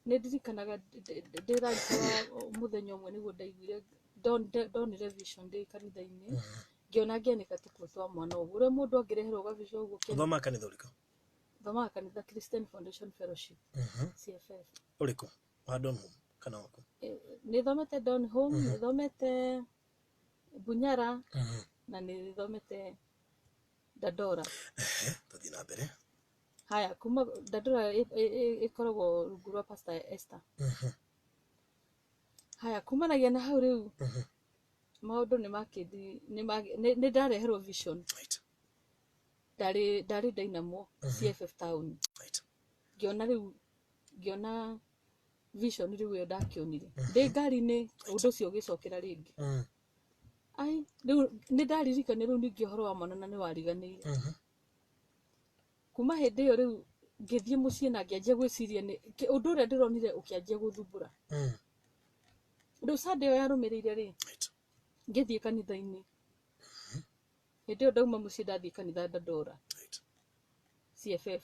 nĩ ndirikanaga ndĩ rangi wa mũthenya ũmwe nĩguo ndaiguire ndonire vision ndĩ kanitha-inĩ, ngĩona ngĩanĩka tũkuo twa mwana ũguo ũrĩa mũndũ angĩreherwo gabica ũguo. Ũthomaga kanitha ũrĩkũ? Thomaga kanitha Christian Foundation Fellowship, CFF. Ũrĩkũ? Wa Donholm kana waku? Nĩ thomete Donholm, nĩ thomete Bunyara na nĩ thomete Dandora. Tũthiĩ na mbere. Haya, kuma Dandora ĩkoragwo rungu rwa Pastor Esther. Haya, kumanagia na hau rĩu maũndũ nĩ makĩthi nĩ ndareherwo vision. Ndarĩ Dynamo CFF town. Ngĩona rĩu ngĩona vision rĩu ĩyo ndakĩonire ndĩ ngari-inĩ, ũndũ ũcio ũgĩcokera rĩngĩ. Ai rĩu nĩ ndaririkania rĩu ningĩ ũhoro wa mwana na nĩ wariganĩire. Kuma hĩndĩ ĩyo rĩu ngĩthiĩ mũciĩ na ngĩanjia gwĩciria nĩ ũndũ ũrĩa ndĩronire ũkĩanjia gũthumbũra. Rĩu Sunday ĩyo yarũmĩrĩire rĩ, ngĩthiĩ kanitha-inĩ. Hĩndĩ ĩyo ndauma mũciĩ ndathiĩ kanitha Dandora CFF.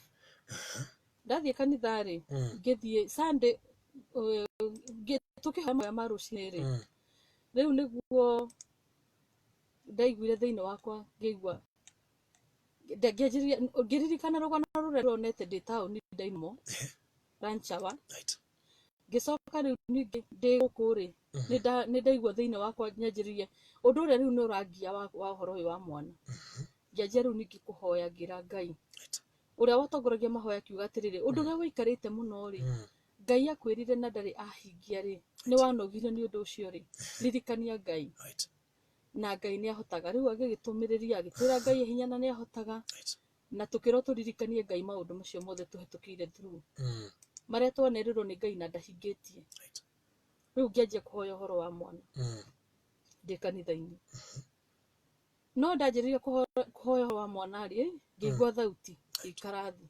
Ndathiĩ kanitha rĩ, ngĩthiĩ Sunday tũkĩhoya mahoya ma rũcinĩ rĩ, rĩu nĩguo ndaiguire thĩinĩ wakwa ngĩigua ngĩanjĩrĩria ngĩririkana rũgano rũrĩa ndĩronete ndĩ taũni Dynamo lunch hour. Ngĩcoka rĩu ningĩ ndĩ gũkũ rĩ, nĩ ndaigua thĩinĩ wakwa nyanjĩrĩrie ũndũ ũrĩa rĩu nĩ ũrangia wa ũhoro ũyũ wa mwana. Ngĩanjia rĩu ningĩ kũhoya ngĩra Ngai ũrĩa watongoragia mahoya akiuga atĩrĩrĩ, ũndũ ũrĩa wĩikarĩte mũno rĩ, Ngai akwĩrire na ndarĩ ahingia rĩ, nĩ wanogire nĩ ũndũ ũcio rĩ, ririkania Ngai. Na Ngai nĩ ahotaga. Rĩu agĩgĩtũmĩrĩria agĩtwĩra Ngai e hinya na nĩ ahotaga, na tũkĩrwo tũririkanie Ngai maũndũ macio mothe tũhetũkĩire through marĩa twanerĩrwo nĩ Ngai na ndahingĩtie. Rĩu ngĩanjia kũhoya ũhoro wa mwana ndĩ kanitha-inĩ. No ndanjĩrĩria kũhoya ũhoro wa mwana rĩ, ngĩigua thauti ngĩikara thĩ.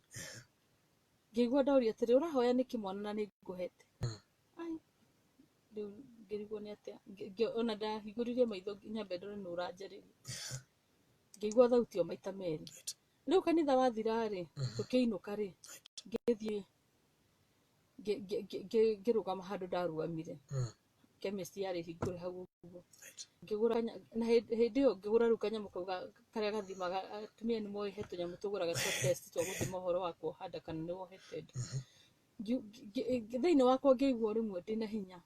Ngĩigua ndoria atĩrĩ, ũrahoya nĩkĩ mwana na nĩ ngũhete? Ai, rĩu ngĩrigwo nĩ atĩa. Ona ndahingũririe maitho nyambe ndore nũ ũranjarĩria. Ngĩigua thauti o maita merĩ. Rĩu kanitha wathira rĩ, tũkĩinũka rĩ, ngĩthiĩ ngĩrũgama handũ ndarũgamire. Chemist yarĩ hingũre hau ũguo. Ngĩgũra na hĩndĩ ĩyo ngĩgũra rĩu kanyamũ kau karĩa gathimaga atumia nĩ moĩ he tũnyamũ tũgũraga twa test twa gũthima ũhoro wa kuoha nda kana nĩ wohete nda. Thĩinĩ wakwa ngĩigua rĩmwe ndĩna hinya.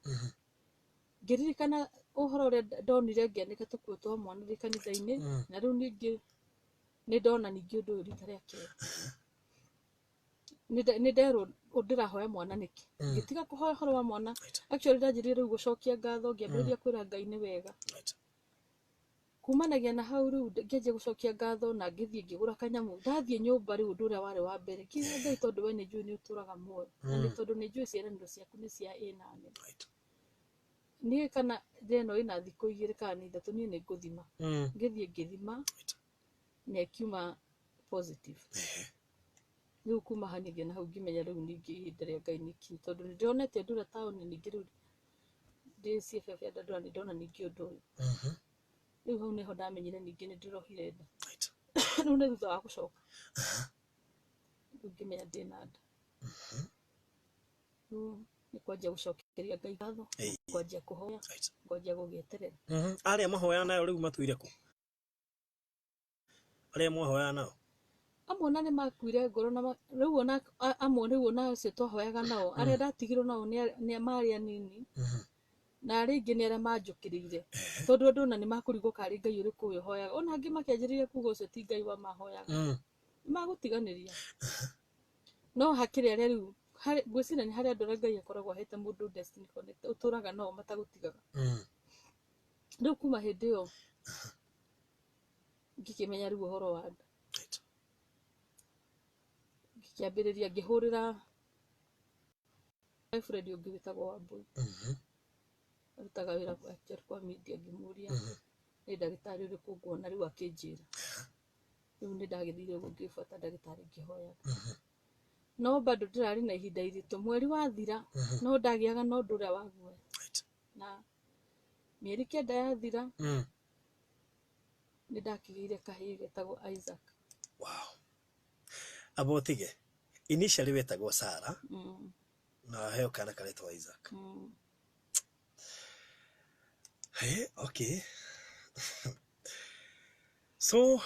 Ngĩririkana ũhoro ũrĩa ndonire ngĩanĩka tũkuo twa mwana ndĩ kanitha-inĩ, na rĩu ningĩ nĩ ndona ningĩ ũndũ ũyũ rita rĩa kerĩ. Nĩ nderwo ndĩrahoya mwana nĩkĩ. Ngĩtiga kũhoya ũhoro wa mwana. Actually ndanjĩrĩria rĩu gũcokia ngatho, ngĩambĩrĩria kwĩra Ngai nĩ wega. Kumanagia na hau rĩu ngĩanjia gũcokia ngatho na ngĩthiĩ ngĩgũra kanyamũ. Ndathiĩ nyũmba rĩu ũndũ ũrĩa warĩ wa mbere, ngĩra Ngai tondũ we nĩ njũĩ nĩ ũtũraga muoyo, na nĩ tondũ nĩ njũĩ ciĩranĩro ciaku nĩ cia ĩ na nĩ. Niĩ kana ĩno ĩna thikũ 2 kana nĩ 3 niĩ nĩ ngũthima. Ngĩthiĩ ngĩthima na ĩkiuma positive. Rĩu kuma hanigia na hau ngĩmenya rĩu ningĩ ihinda rĩa Ngai nĩ ikinyu tondũ nĩ ndĩronete ũndũ ũrĩa taũni ningĩ rĩu Ndĩ CFF ya Dandora nĩ ndona ningĩ ũndũ ũyũ. Rĩu hau nĩho ndamenyire ningĩ nĩ ndĩrohire nda. Rĩu nĩ thutha wa gũcoka rĩu ngĩmenya ndĩna nda. Rĩu nĩ kwanjia gũcokeria Ngai ngatho, kwanjia kũhoya, kwanjia gũgĩeterera. Arĩa mahoya nayo rĩu matũire kũ? Arĩa mwahoya nao? Amwe ona nĩ makuire ngoro na rĩu ona amwe rĩu ona acio twahoyaga nao arĩa ndatigirwo nao nĩ marĩ anini na arĩa aingĩ nĩ arĩa manjũkĩrĩire tondũ andũ ona nĩ makũrigwo karĩ Ngai ũrĩkũ ũyũ hoyaga, ona angĩ makĩanjĩrĩria kuga ũcio ti Ngai wa mahoyaga, nĩ magũtiganĩria. No hakĩrĩ arĩa rĩu ngwĩciria nĩ harĩ andũ arĩa Ngai akoragwo ahete mũndũ destiny connect ũtũraga nao matagũtigaga. Rĩu kuma hĩndĩ ĩyo ngĩkĩmenya rĩu ũhoro wa nda. Ngĩkĩambĩrĩria ngĩhũrĩra boyfriend ũngĩ wĩtagwo Wambũi, arutaga wĩra kwa media, ngĩmũria nĩ ndagĩtarĩ ũrĩkũ nguona, rĩu akĩnjĩra. Rĩu nĩ ndagĩthire ũguo ngĩbuata ndagĩtarĩ ngĩhoyaga. No bado ndĩrarĩ na ihinda iritũ, mweri wathira no ndagĩaga na ũndũ ũrĩa wa guoya. Na mĩeri 9 yathira nĩ ndakĩgĩire kahĩĩ getagwo Isaac. Wow. Amba ũtige. Initially wetagwo Sarah na waheo kana karetwo Isaac. Hey, okay. So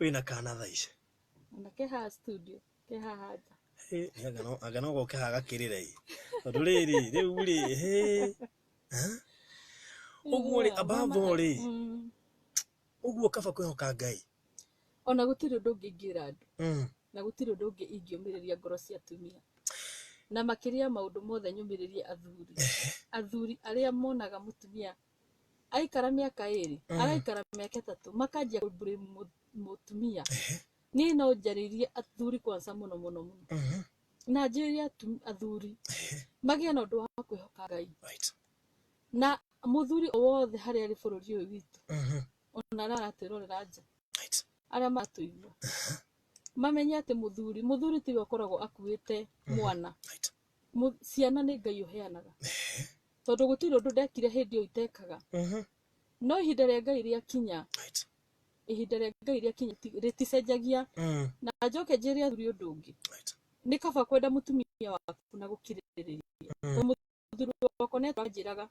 wĩna kana thaa ici? Ona ke haha studio, ke haha nja. Hey, anga no goke haha gakĩrĩre ĩ. Tondũ rĩrĩ, rĩu rĩ, hey. Ũguo rĩ, above all rĩ, ũguo kaba kwĩhoka Ngai. Ona gũtirĩ ũndũ ũngĩ ingĩra andũ. Na gũtirĩ ũndũ ũngĩ ingĩũmĩrĩria ngoro cia atumia. Na makĩria maũndũ mothe nyũmĩrĩrie athuri. Athuri arĩa monaga mũtumia aikara mĩaka 2, araikara mĩaka 3, makanjia kũ-blame mũtumia. Niĩ no njarĩrie athuri kwanza mũno mũno mũno. Na njĩrĩrie athuri magĩe na ũndũ wa kwĩhoka Ngai. Na mũthuri o wothe harĩa arĩ bũrũri ũyũ witũ, ona arĩa aratwĩrorera nja, arĩa maratũigua, mamenye atĩ mũthuri tiwe ũkoragwo akuĩte mwana. Ciana nĩ Ngai ũheanaga. Tondũ gũtirĩ ũndũ ndekire hĩndĩ ĩyo itekaga. No ihinda rĩa Ngai rĩakinya, ihinda rĩa Ngai rĩakinya rĩticenjagia. Na njoke njĩre athuri ũndũ ũngĩ. Nĩ kaba kwenda mũtumia waku na gũkirĩrĩria. Mũthuri wakwa nĩ anjĩraga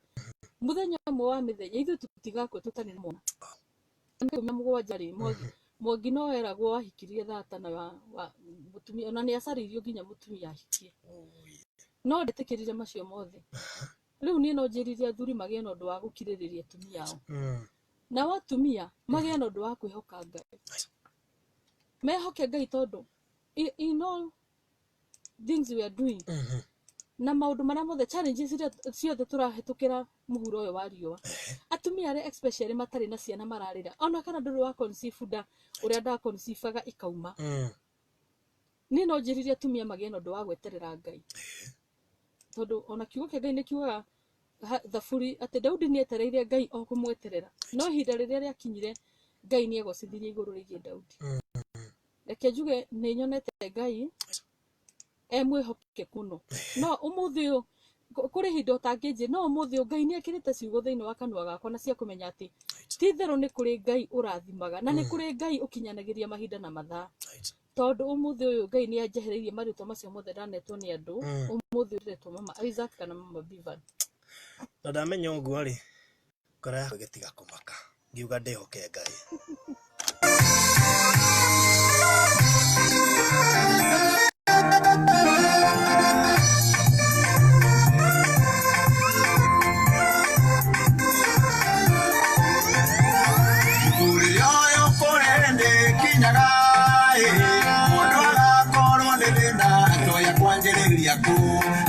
mũthenya ũmwe wa mĩthenya ithuĩ tũtigakua tũtarĩ na mwana. 17 rĩ, Mwangi no eragwo ahikirie thata na wa mũtumia, ona nĩ acarĩirio nginya mũtumia ahikie. No ndetĩkĩrire macio mothe. Rĩu niĩ no njĩrire athuri magĩe na ũndũ wa gũkirĩrĩria atumia ao. Nao atumia magĩe na ũndũ wa kwĩhoka Ngai. Mehoke Ngai tondũ in all things we are doing, na maũndũ marĩa mothe challenges iria ciothe tũrahĩtũkĩra mũhuro ũyũ wa riũa, atumia arĩa especially matarĩ na ciana mararĩra, ona kana ndũrĩ wa conceive nda ũrĩa nda conceive-aga ikauma. Niĩ no njĩrire atumia magĩe na ũndũ wa gweterera Ngai. Tondũ ona kiugo kĩa Ngai nĩ kiugaga Thaburi atĩ Daudi nĩ etereire Ngai o kũmweterera. No ihinda rĩrĩa rĩakinyire Ngai nĩ egocithirie igũrũ rĩgiĩ Daudi. Reke njuge nĩ nyonete Ngai e mwĩhokeku mũno. No ũmũthĩ ũyũ kũrĩ ihinda ũtangĩnjĩra, no ũmũthĩ ũyũ Ngai nĩ ekĩrĩte ciugo thĩinĩ wa kanua gakwa na cia kũmenya atĩ ti itherũ nĩ kũrĩ Ngai ũrathimaga na nĩ kũrĩ Ngai ũkinyanagĩria mahinda na mathaa. Tondũ ũmũthĩ ũyũ Ngai nĩ anjehereirie marĩtwa macio mothe ndanetwo nĩ andũ, ũmũthĩ ũyũ ndĩretwo Mama Isaac kana Mama Bevan. Na ndamenya ũguo rĩ, ngoro yakwa ĩgĩtiga kũmaka, ngiuga ndĩhoke Ngai.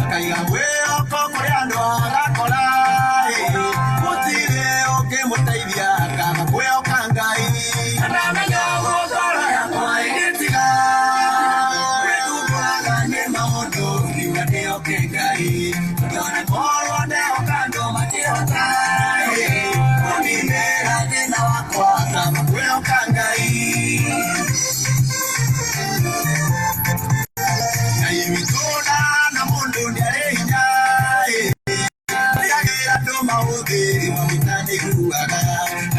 Akaiga mwĩhoko kũrĩ andũ agakora, gũtirĩ ũngĩmũteithia akaga kwĩhoka Ngai. Ndamenya ũguo ngoro yakwa ĩgĩtiga gwĩthumbũraga nĩ Maũthĩ maguta nĩiguaga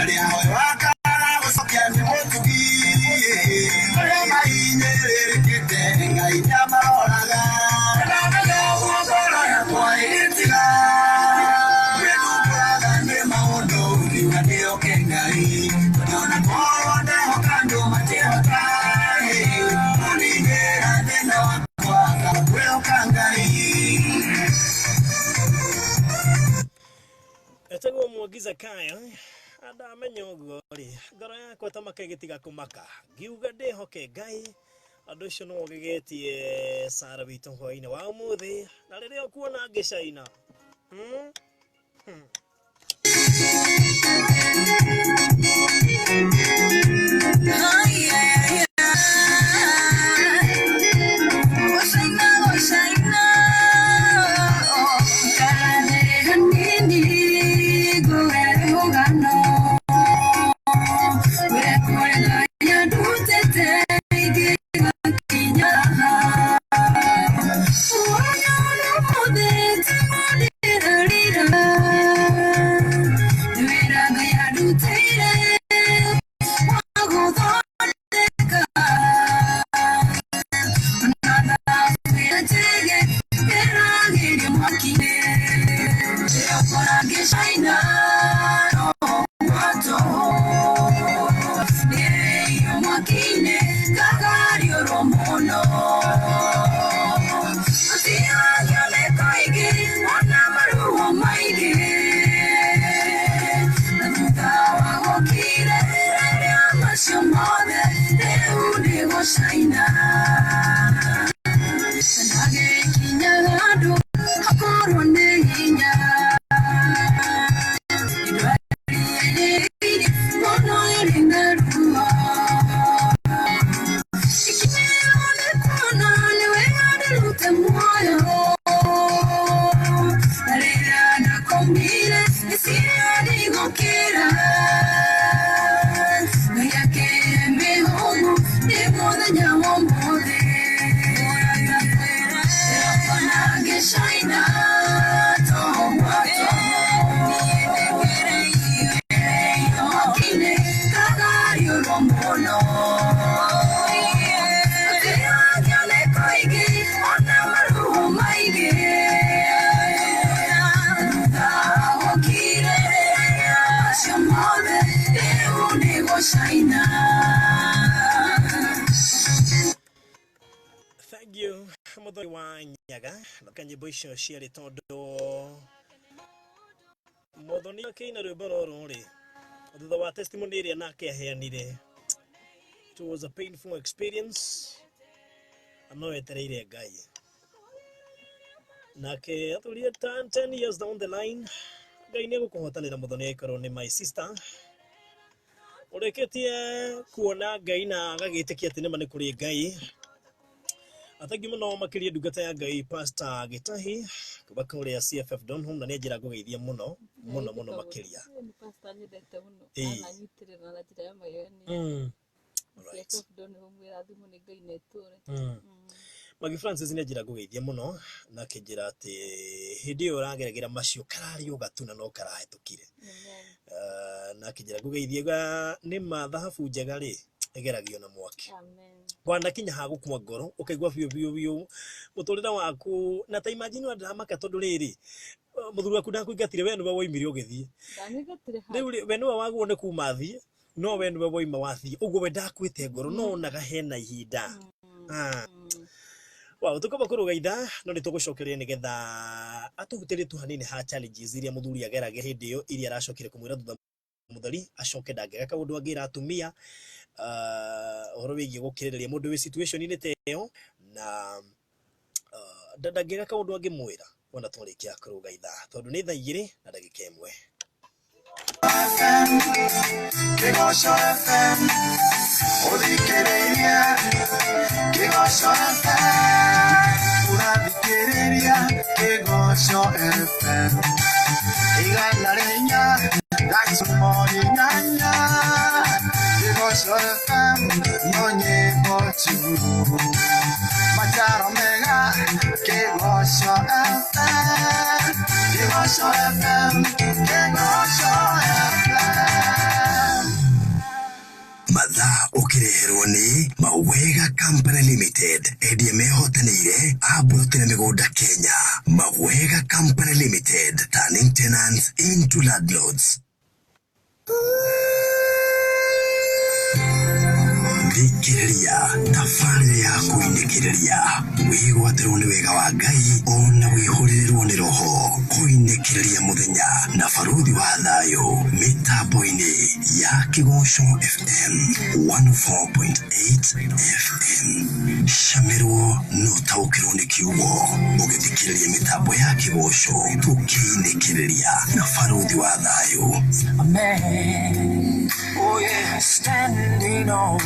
arĩa hoyo akaga gũcokia nĩ mũtugi arĩa mahinyĩrĩrĩkĩte Ngai nĩamaroraga ndamenya ũguo ngoro yakwa ĩgĩtiga gwĩthumbũraga nĩ maũndũ ngiuga ndĩhoke Ngai tondũ ona korwo ndehoka andũ matihota kũninĩra thĩna wakwa kwĩhoka Ngai. Etagwo Mwangi Zakayo andamenya ũguo rĩ ngoro yakwa ta maka ĩgĩtiga kũmaka ngiuga ndĩhoke Ngai andũ ũcio no ũgegetie Sara witũ hwainĩ wa ũmũthĩ na rĩrĩa ũkuona ngĩcaina. Thank you Muthoni wa Nyaga na nyĩmbo icio ciarĩ tondũ Muthoni akĩina rwĩmbo rũrũ rĩ thutha wa testimony ĩrĩa nake aheanire. It was a painful experience no etereire Ngai nake atũrie 10 years down the line Ngai nĩ egũkũhotanĩra Muthoni aikorwo nĩ my sister ũrĩkĩtie kuona Ngai na agagĩtĩkia atĩ nĩma nĩ kũrĩ Ngai. Athengi mũno makĩria ndungata ya Ngai Pastor Gĩtahi kuma kũrĩa CFF Donholm na nĩ njĩra ngũgeithia mũno mũno mũno makĩria. Nĩ pastor nyendete mũno Ĩĩ. ananyitĩrĩra na njĩra ya magegania. Right. CFF Donholm ĩrathimwo nĩ Ngai na ĩtũre. Magi Francis nĩ njĩra ngũgeithia mũno na akĩnjĩra atĩ hĩndĩ ĩyo ũrageragĩra macio kararĩ o gatuna no karahĩtũkire. Amen. Na akĩnjĩra ngũgeithia nĩ ma thahabu njega rĩ ĩgeragio na mwaki. Amen. Wanakinya ha gũkua ngoro ũkaigua biũ biũ biũ mũtũrĩre waku na ta imagine wandiramaka tondũ rĩrĩ mũthuri waku ndakũingatire we nĩwe woimire ũgĩthiĩ Ndanyingatire rĩu rĩ we nĩwe wagwo nĩ kuma thiĩ no we nĩwe woima wathiĩ ũguo we ndakuĩte ngoro no onaga hena ihinda. Wow, tũkamba kũrũga ithaa no nĩ tũgũcokeria nĩgetha atũhutĩrie tu hanini ha challenges iria mũthuri ageragia hĩndĩ ĩyo iria aracokire kũmwĩra thutha mũtheri acoke ndangĩaga kaũndũ angĩra atumia ũhoro wĩgiĩ gũkirĩrĩria mũndũ wĩ situation-inĩ ta ĩyo na ndangĩaga kaũndũ angĩmwĩra wona twarĩkia kũrũga ithaa tondũ nĩ thaa 2 na ndagĩka 1. FM, Kĩgoco FM, ũthikĩrĩrie Kĩgoco FM, ũrathikĩrĩria Kĩgoco FM, 104.8, Kĩgoco FM, no nyĩmbo tu, mataro mega. Kĩgoco FM, Kĩgoco FM, Kĩgoco FM. Mathaa ũkĩreherwo nĩ Mawega Company Limited, endia mehotanĩire a mburoti na mĩgũnda Kenya. Mawega Company Limited, turning tenants into landlords. Thikĩrĩria tabarĩra ya kũinĩkĩrĩria, wĩgwatĩrwo nĩ wega wa Ngai ona wĩhũrĩrĩrwo nĩ roho. Kũinĩkĩrĩria mũthenya na baruthi wa thayũ mĩtambo-inĩ ya Kĩgoco FM 104.8 FM. Camirwo na ũtaũkĩrwo nĩ kiugo ũgĩthikĩrĩria mĩtambo ya Kĩgoco tũkĩinĩkĩrĩria na baruthi wa thayũ. A man, oh yeah, standing on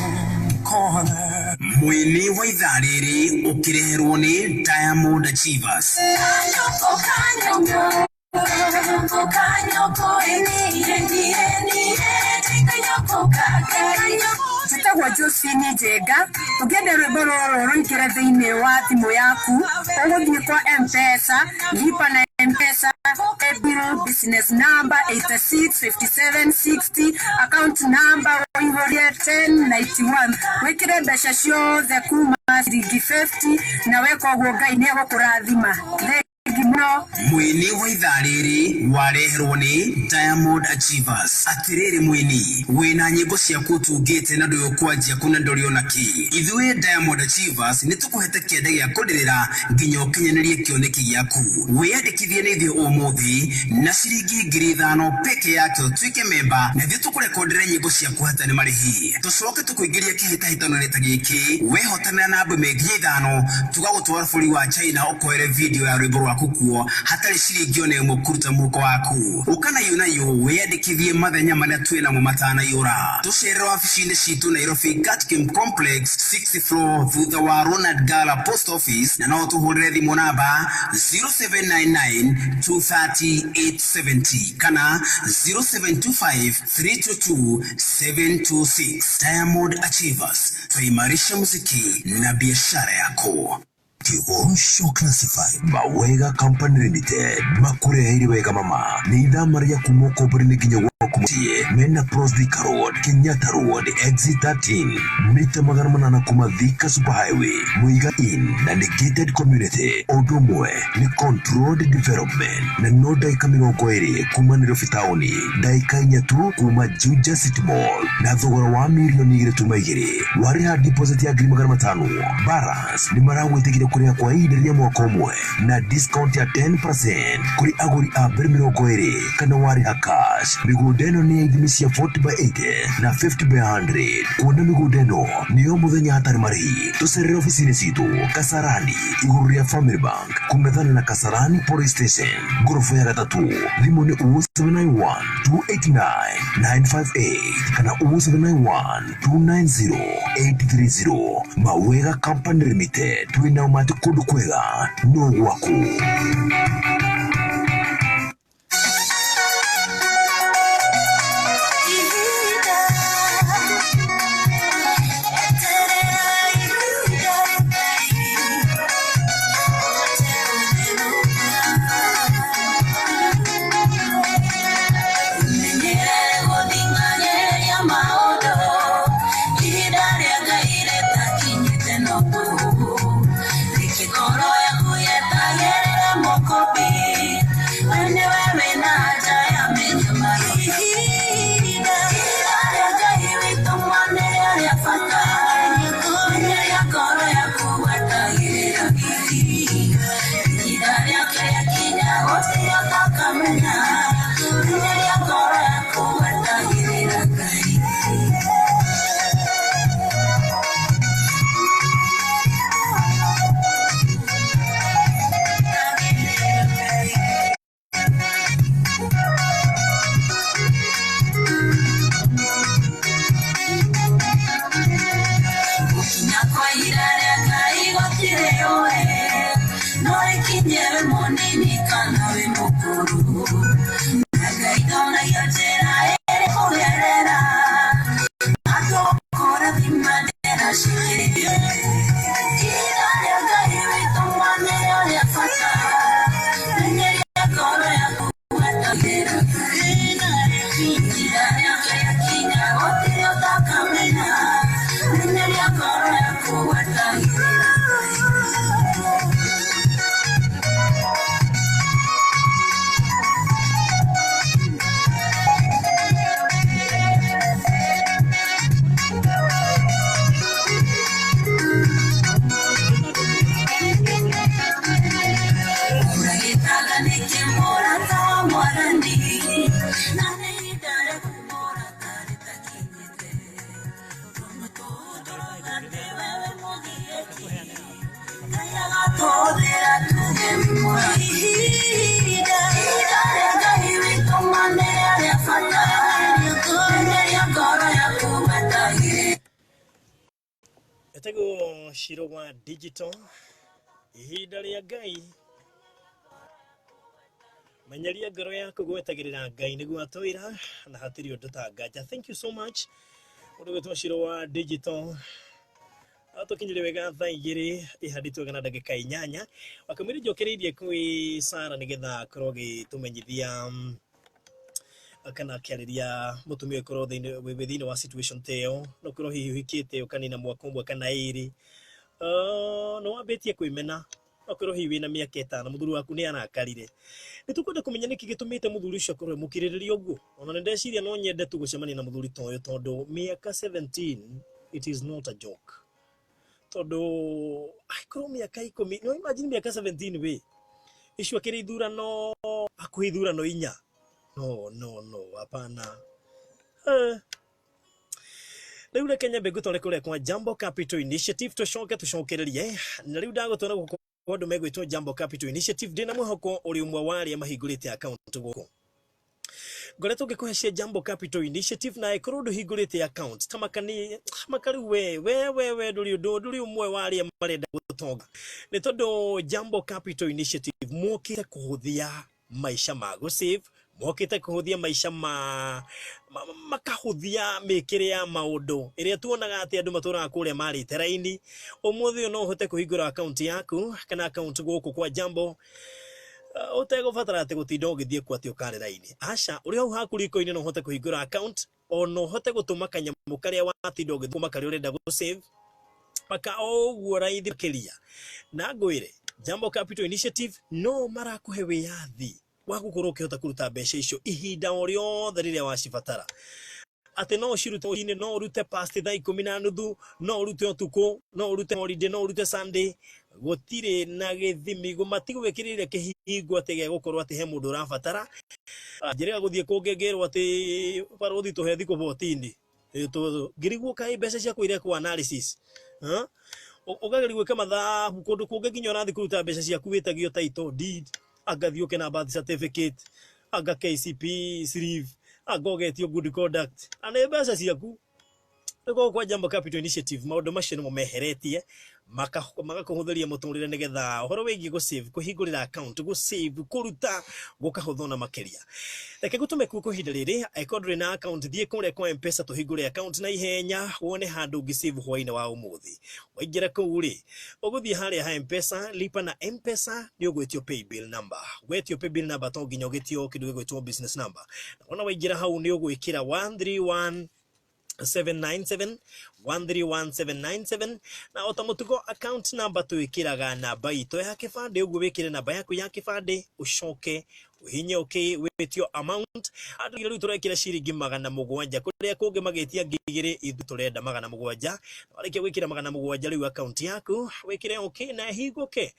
corner. Mũini wa ithaa rĩrĩ ũkĩreherwo nĩ Diamond Achievers. Njĩtagwo Josephine Njenga. Ũngĩenda rwĩmbo rũrũ rũingĩre thĩinĩ wa thimũ yaku, ũgũthiĩ kwa M-Pesa, lipa na M-Pesa, paybill, business number 865760, account number ũihũrie 1091, wĩkĩre mbeca ciothe kuma ciringi 50, na weka ũguo Ngai nĩ egũkũrathima. Thengi mũno. Mũini wa ithaa rĩrĩ wareherwo nĩ Diamond Achievers. Atĩrĩrĩ mũini, wĩna nyĩmbo ciaku ũtungĩte na ndũĩ ũkwanjia kũ na ndũrĩ ona kĩ. Ithuĩ Diamond Achievers nĩ tũkũhete kĩande gĩa kũrĩrĩra nginya ũkinyanĩrie kĩoneki gĩaku. Wĩyandĩkithie nĩ ithuĩ ũmũthĩ na ciringi 5,000 peke yake ũtuĩke memba, na ithuĩ tũkũrekondere nyĩmbo ciaku hatarĩ marĩhi. Tũcoke tũkũingĩrie kĩhĩtahĩtano-inĩ ta gĩkĩ, wehotanĩra na andũ me 5,000, tũgagũtwara bũrũri wa China ũkoere video ya rwĩmbo rwaku kuo hatarĩ ciringi ona ĩmwe kũruta mũhuko waku. Ũka na yu wĩyandĩkithie mathenya marĩa twĩ namo matanaiyũra. Tũcerere wabici-inĩ citũ Nairobi, Gatkim Complex, 6th floor, thutha wa Ronald Gala Post Office, na no tũhũrĩre thimũ namba 0799 230 870 kana 0725 322 726. Diamond Achievers, twaimarisha muziki na biashara yako. Kĩgoco Classified, Mawega Company Limited makũreheire wega mama nĩ ithama rĩa kuma ũkombori-inĩ nginya gwaku mũciĩ. Mena Pros Thika Road, Kenyatta Road, exit 13, mita 800 kuma Thika Super Highway, Muiga Inn na nĩ gated community. Ũndũ ũmwe nĩ controlled development na no ndagĩka 20 kuma Nairobi taũni, ndagĩka 4 tu kuma Juja City Mall, na thogora wa mirioni 2.2. Warĩha deposit ya 500,000, balance nĩ maragwĩtĩkĩria kũrĩha kwa ihinda rĩa mwaka ũmwe na discount ya 10% kũrĩ agũri a mbere 20 kana warĩha cash. Mĩgũnda ĩno nĩ ya ithimi cia 40 by 80 na 50 by 100. Kuona mĩgũnda ĩno nĩyo mũthenya hatarĩ marĩhi, tũcerere ofici-inĩ citũ Kasarani, igũrũ rĩa Family Bank, kũng'ethana na Kasarani Police Station, ngoroba ya gatatũ. Thimũ nĩ 0791 289 958 kana 0791 290 830. Mawega Company Limited, twĩna ũmati kũndũ kwega no gwaku. Ngoro yaku yetagĩrĩra mũkũmbi. Etagwo Shiro wa Digital, ihinda rĩa Ngai. Menyeria ngoro yaku gwetagĩrĩra Ngai nĩguo atwĩra na hatirĩ ũndũ ta nganja. Thank you so much. Mũndũ gwĩtwo Shiro wa Digital atũkinyire wega thaa 2 ihandĩtwo wega na ndagĩka 8. Wakamwĩra njokereirie kwĩ Sara nĩgetha akorwo agĩtũmenyithia kana akĩarĩria mũtumia ũkorwo thĩinĩ wĩ thĩinĩ wa situation ta ĩyo, no ũkorwo hihi ũhikĩte ũkanina mwaka ũmwe kana ĩrĩ, nĩ wambĩtie kwĩmena, okorwo hihi wĩna mĩaka 5 mũthuri waku nĩ arakarire. Nĩ tũkwenda kũmenya nĩkĩ gĩtũmĩte mũthuri ũcio akorwo e mũkirĩrĩria ũguo. Ona nĩ ndeciria no nyende tu gũcemania na mũthuri ta ũyũ, tondũ mĩaka 17, it is not a joke, tondũ angĩkorwo mĩaka 10, no imagine mĩaka 17 wĩ icio akĩrĩ ithurano, hakuhĩ ithurano 4. No, no, no, hapana. Rĩu reke nyambe ngũtware kũrĩa kwa Jambo Capital Initiative, tũcoke tũcokererie. Na rĩu ndagũtwara gũkũ kwa andũ megwĩtwo Jambo Capital Initiative, ndĩna mwĩhoko ũrĩ ũmwe wa arĩa mahingũrĩte account gũkũ. Ngoretwo ngĩkũhe cia Jambo Capital Initiative, na ĩkorwo ndũhingũrĩte account ta makani maka rĩu we ndũrĩ ũndũ, ndũrĩ ũmwe wa arĩa marenda gũtonga, nĩ tondũ Jambo Capital Initiative mokĩte kũhũthia maica ma gũsave, mokĩte kũhũthia maica ma makahũthia mĩkĩre ya maũndũ ĩrĩa tuonaga atĩ andũ matũraga kũrĩa marĩte raini. Ũmũthĩ ũyũ no ũhote kũhingũra account yaku kana account gũkũ kwa Jambo ũtegũbatara atĩ gũtinda ũgĩthiĩ kuo atĩ ũkare raini. Aca, ũrĩ hau haku riko-inĩ no ũhote kũhingũra account, ona ũhote gũtũma kanyamũ karĩa watinda ũgĩthũkũma, karĩa ũrenda gũsave maka o ũguo raithi makĩria. Na ngwĩre Jambo Capital Initiative no marakũhe wĩyathi wa gũkorwo ũkĩhota kũruta mbeca icio ihinda o rĩothe rĩrĩa wacibatara, atĩ no ũcirute rũcinĩ, no ũrute past thaa 10:30, no ũrute ũtukũ, no ũrute holiday, no ũrute Sunday. Gũtirĩ na gĩthimi, matigwĩkĩrĩire kĩhingo atĩ gĩa gũkorwo atĩ he mũndũ ũrabatara. Njĩrĩga gũthiĩ kũngĩ ngĩrwo atĩ barũthi tũhe thikũ 14. Ngĩrigwo kaĩ mbeca ciakwa irekwo analysis. Ũkageria gwĩka mathabu kũndũ kũngĩ, nginya ũrathiĩ kũruta mbeca ciaku wĩtagio title deed, anga thiĩ ũke na birth certificate, anga KCPE slip, anga ũgetio good conduct, na nĩ mbeca ciaku. Rĩu kwa Jambo Capital Initiative maũndũ macio nĩmo meheretie, magakũhũthĩria mũtũrĩre, nĩgetha ũhoro wĩgiĩ gũsave, kũhingũrĩra account, gũsave, kũruta gũkahũthwo na makĩria. Reke ngũtũme kuo kwa ihinda rĩrĩ. Angĩkorwo ndũrĩ na account, thiĩ kũrĩa kwa M-Pesa tũhingũre account na ihenya, wone handũ ũngĩsave hwaĩ-inĩ wa ũmũthĩ. Waingĩra kũu rĩ, ũgũthiĩ harĩa ha M-Pesa, lipa na M-Pesa, nĩ ũgwĩtio paybill number. Wetio paybill number, to nginya ũgĩtio kĩndũ gĩgwĩtwo business number. Na wona waingĩra hau nĩ ũgwĩkĩra 131 797, 131797, na o ta mũtugo account number twĩkĩraga namba itũ ya kĩbandĩ. Ũguo wĩkĩre namba yaku ya kĩbandĩ, ũcoke ũhinye okay. Wĩtio amount, andũ rĩu tũrekĩra ciringi 700, kũrĩa kũngĩ magĩtia 2000, ithuĩ tũrenda 700. Warĩkia gwĩkĩra 700, rĩu account yaku wĩkĩre okay na ĩhingũke.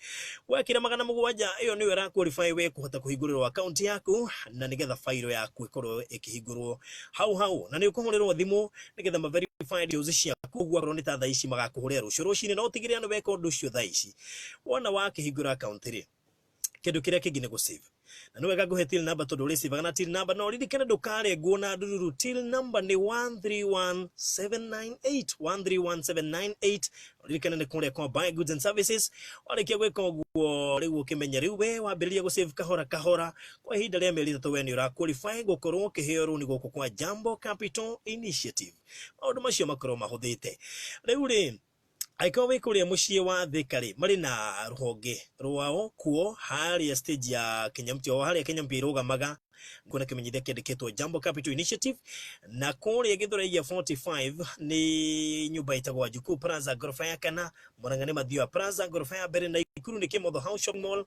Wekĩra 700, ĩyo nĩyo ĩra qualify we kũhota kũhingũrĩrwo account yaku, na nĩgetha fairo yaku ĩkorwo ĩkĩhingũrwo hau hau, na nĩ ũkũhũrĩrwo thimũ nĩgetha ma verify details ciaku. Ũguo akorwo nĩ ta thaa ici, magakũhũrĩra rũciũ rũcinĩ, no ũtigĩrĩre nĩ weka ũndũ ũcio thaa ici. Wona wakĩhingũra account rĩ, kĩndũ kĩrĩa kĩngĩ nĩ gũsave, na nĩ wega ngũhe till number, tondũ ũrĩcivaga na till number. No ririkane ndũkarengwo na ndururu. Till number nĩ 131798, 131798. Ririkane nĩ kũrĩa kwa Buy Goods and Services. Warĩkia gwĩka ũguo, rĩu ũkĩmenya rĩu we wambĩrĩria gũsave kahora kahora kwa ihinda rĩa mĩeri 3, we nĩ ũra qualify gũkorwo ũkĩheo rũni gũkũ kwa Jambo Capital Initiative. Maũndũ macio makorwo mahũthĩte. Rĩu rĩ, angĩkorwo wĩ kũrĩa mũciĩ wa Thika rĩ, marĩ na rũhonge rwao kuo harĩa stage ya Kenya Mpya, o harĩa Kenya Mpya ĩrũgamaga, kuona kĩmenyithia kĩandĩkĩtwo Jambo Capital Initiative. Na kũrĩa Gĩthũrai 45 nĩ nyũmba ĩtagwo Wajukuu Plaza, ngoroba ya kana. Murang'a nĩ Mathioya Plaza, ngoroba ya mbere. Naikuru nĩ Kĩmotho House Shopping Mall,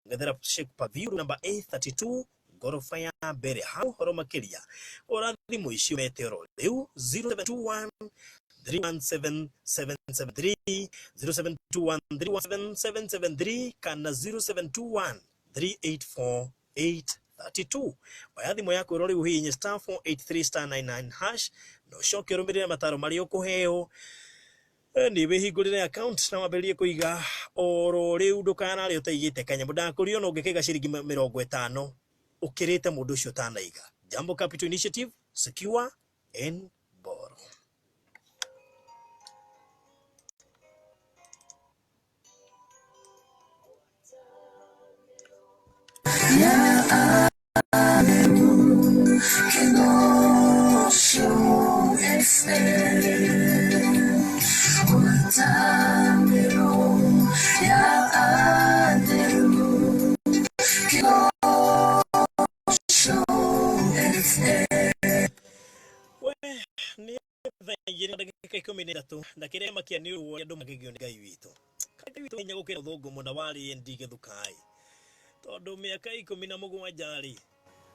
ng'ethera Sheikh Paview number A32, ngoroba ya mbere. Ha ũhoro makĩria, ũra thimũ icio mete oro rĩu: 0721 317773, 0721317773 kana 0721 384832. Oya thimũ yaku ĩro rĩu, ũhihinye *483*99# na ũcoke ũrũmĩrĩre mataro marĩa ũkũheo. Nĩ wĩhingũrĩre account na wambĩrĩrie kũiga oro rĩu. Ndũkanarĩ ũtaigĩte kanyamũ, ndakũria ona ũngĩkaiga ciringi 50, ũkĩrĩte mũndũ ũcio ũtanaiga. Jambo Capital Initiative, secure and borrow. FM. We nĩ thaa 2:13 na kĩrĩa makia nĩ ũũ andũ magegio nĩ Ngai witũ. Ngai witũ hinya gũkĩra ũthũngũ mũna warĩ ndi gĩthukai, tondũ mĩaka 17 rĩ,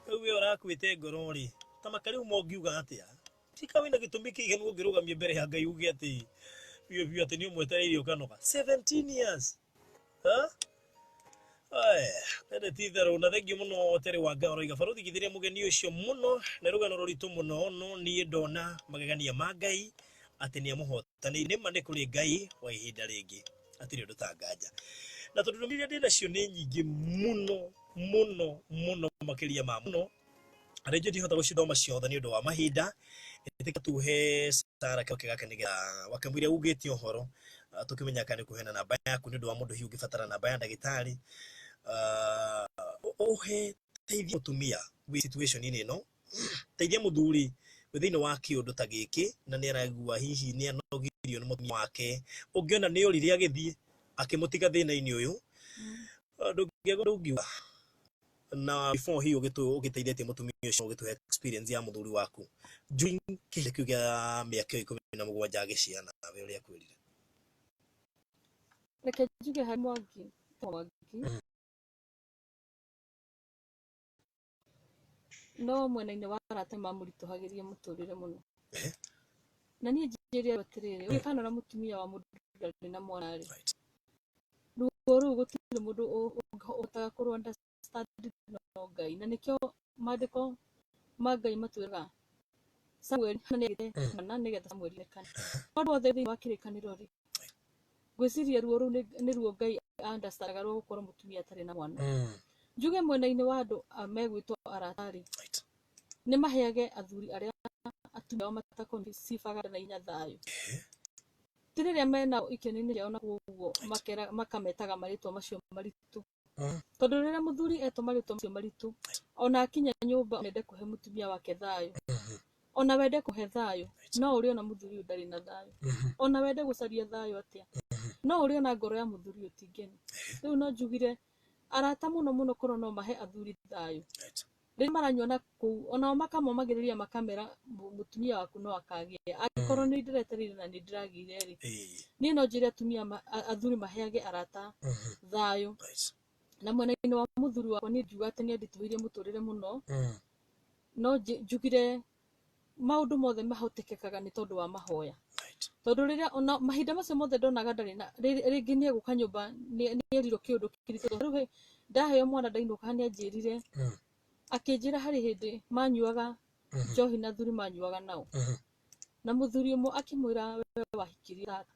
rĩu we ũrakuĩte ngoro rĩ, ta maka rĩu mongiuga atĩa? Tika wĩna gĩtũmi kĩiganu ũngĩrũgamia mbere ya Ngai uge atĩ biũ biũ atĩ nĩ ũmwetereire ũkanoga 17 years. Ha? Aya, rĩrĩ ti itherũ na thengiũ mũno Terĩ wa Ngai ũroiga barũthi githĩria mũgeni ũcio mũno na rũgano rũritũ mũno, no niĩ ndona magegania ma Ngai atĩ nĩ amũhotanĩire. Nĩ ma nĩ kũrĩ Ngai wa ihinda rĩngĩ, hatirĩ ũndũ ta nganja, na tondũ ndũmĩrĩri iria ndĩ nacio nĩ nyingĩ mũno mũno mũno makĩria ma mũno, rĩngĩ ndihota gũcithoma ciothe nĩ ũndũ wa mahinda. Ĩtĩka tuhe Sara kĩoke gaka nĩgetha wakamũira ugĩte ũhoro, tũkĩmenya kana nĩ kũheana namba yaku nĩ ũndũ wa mũndũ hihi ũngĩbatara namba ya ndagĩtarĩ, ũhe teithia mũtumia wĩ situation-inĩ ĩno, teithia mũthuri wĩ thĩinĩ wa kĩũndũ ta gĩkĩ na nĩ araigua hihi nĩ anogirio nĩ mũtumia wake, ũngĩona nĩ orire agĩthiĩ akĩmũtiga thĩna-inĩ ũyũ, ndũngiuga na before hihi ũgĩteithĩtie mũtumia ũcio, ũgĩtũhe experience ya mũthuri waku during kĩhinda kĩu kĩa mĩaka ĩyo 17 agĩciana we ũrĩa akwĩrire. Reke njuge harĩ Mwangi, Mwangi no mwena-inĩ wa arata mamũritũhagĩria mũtũrĩre mũno. Na niĩ njĩre atĩrĩrĩ, ũngĩkanora mũtumia wa mũndũ ndarĩ na mwana rĩ, ruo rũu gũtirĩ mũndũ ũhotaga kũrũ understand no Ngai. Na nĩkĩo maandĩko ma Ngai matwĩraga Samuel nĩ mwana nĩgetha Samuel onekane. Andũ othe thĩinĩ wa kĩrĩkanĩro rĩ, ngwĩciria ruo rũu nĩ ruo Ngai understandaga rwa gũkorwo mũtumia atarĩ na mwana. Njuge mwena-inĩ wa andũ megwĩtwo arata rĩ, nĩ maheage athuri arĩa atumia ao mataconceivaga na hinya thayũ. Ti rĩrĩa mena ikeno-inĩ ciao na koguo makera makametaga marĩtwa macio maritũ, tondũ rĩrĩa mũthuri etwo marĩtwa macio maritũ, ona akinya nyũmba ende kũhe mũtumia wake thayũ, ona wende kũhe thayũ, no ũrĩ ona mũthuri ũyũ ndarĩ na thayũ, ona wende gũcaria thayũ atĩa, no ũrĩ ona ngoro ya mũthuri ũyũ ti ngenu. Rĩu no njugire arata mũno mũno korwo no mahe athuri thayũ rĩrĩa maranyua kũu, onao makamomagĩrĩria makamera mũtumia waku no akagĩa angĩkorwo nĩ ndĩretereire na nĩ ndĩragĩire rĩ. Niĩ no njĩre atumia athuri maheage arata thayũ. Na mwena-inĩ wa mũthuri wakwa, niĩ ngiuga atĩ nĩ anditũhĩirie mũtũrĩre mũno, no njugire maũndũ mothe mahotekekaga nĩ tondũ wa mahoya, tondũ rĩrĩa ona mahinda macio mothe ndonaga ndarĩ na rĩngĩ nĩ egũka nyũmba nĩ erirwo kĩũndũ kĩritũ. Rĩu ndaheo mwana ndainũka, nĩ anjĩrire, akĩnjĩra harĩ hĩndĩ manyuaga njohi na athuri manyuaga nao, na mũthuri ũmwe akĩmwĩra, "We wahikirie tata."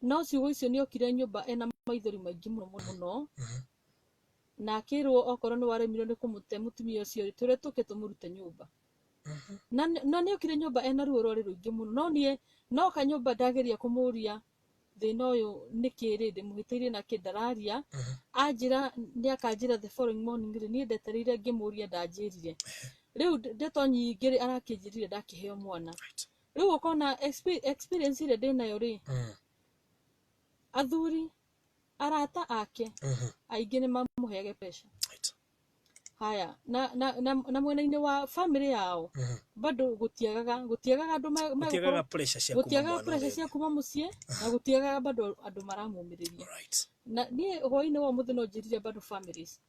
No ciugo icio nĩ okire nyũmba ena maithori maingĩ mũno mũno mũno, na akĩrwo okorwo nĩ waremirwo nĩ kũmũte mũtumia ũcio rĩ, twĩre tũke tũmũrute nyũmba. Na nĩ okire nyũmba ena ruo rwarĩ rũingĩ mũno, no niĩ noka nyũmba ndageria kũmũria thĩna ũyũ nĩkĩ rĩ, ndĩmũhĩtĩirie nake ndararia, anjĩra nĩ akanjĩra the following morning rĩ. Niĩ ndetereire ngĩmũria, ndanjĩrire rĩu ndeto nyingĩ rĩ, arakĩnjĩrire ndakĩheo mwana. Rĩu ũkona experience ĩrĩa ndĩnayo rĩ, athuri arata ake aingĩ nĩ mamũheage pressure. Haya, na mwena-inĩ wa family yao bado gũtiagaga andũ gũtiagaga pressure cia kuma gũtiagaga mwana pressure ũrĩa cia ũngĩ. Kuma mũciĩ, na gũtiagaga bado andũ maramũmĩrĩria. Na niĩ hwaĩ-inĩ wa ũmũthĩ no njĩrire bado families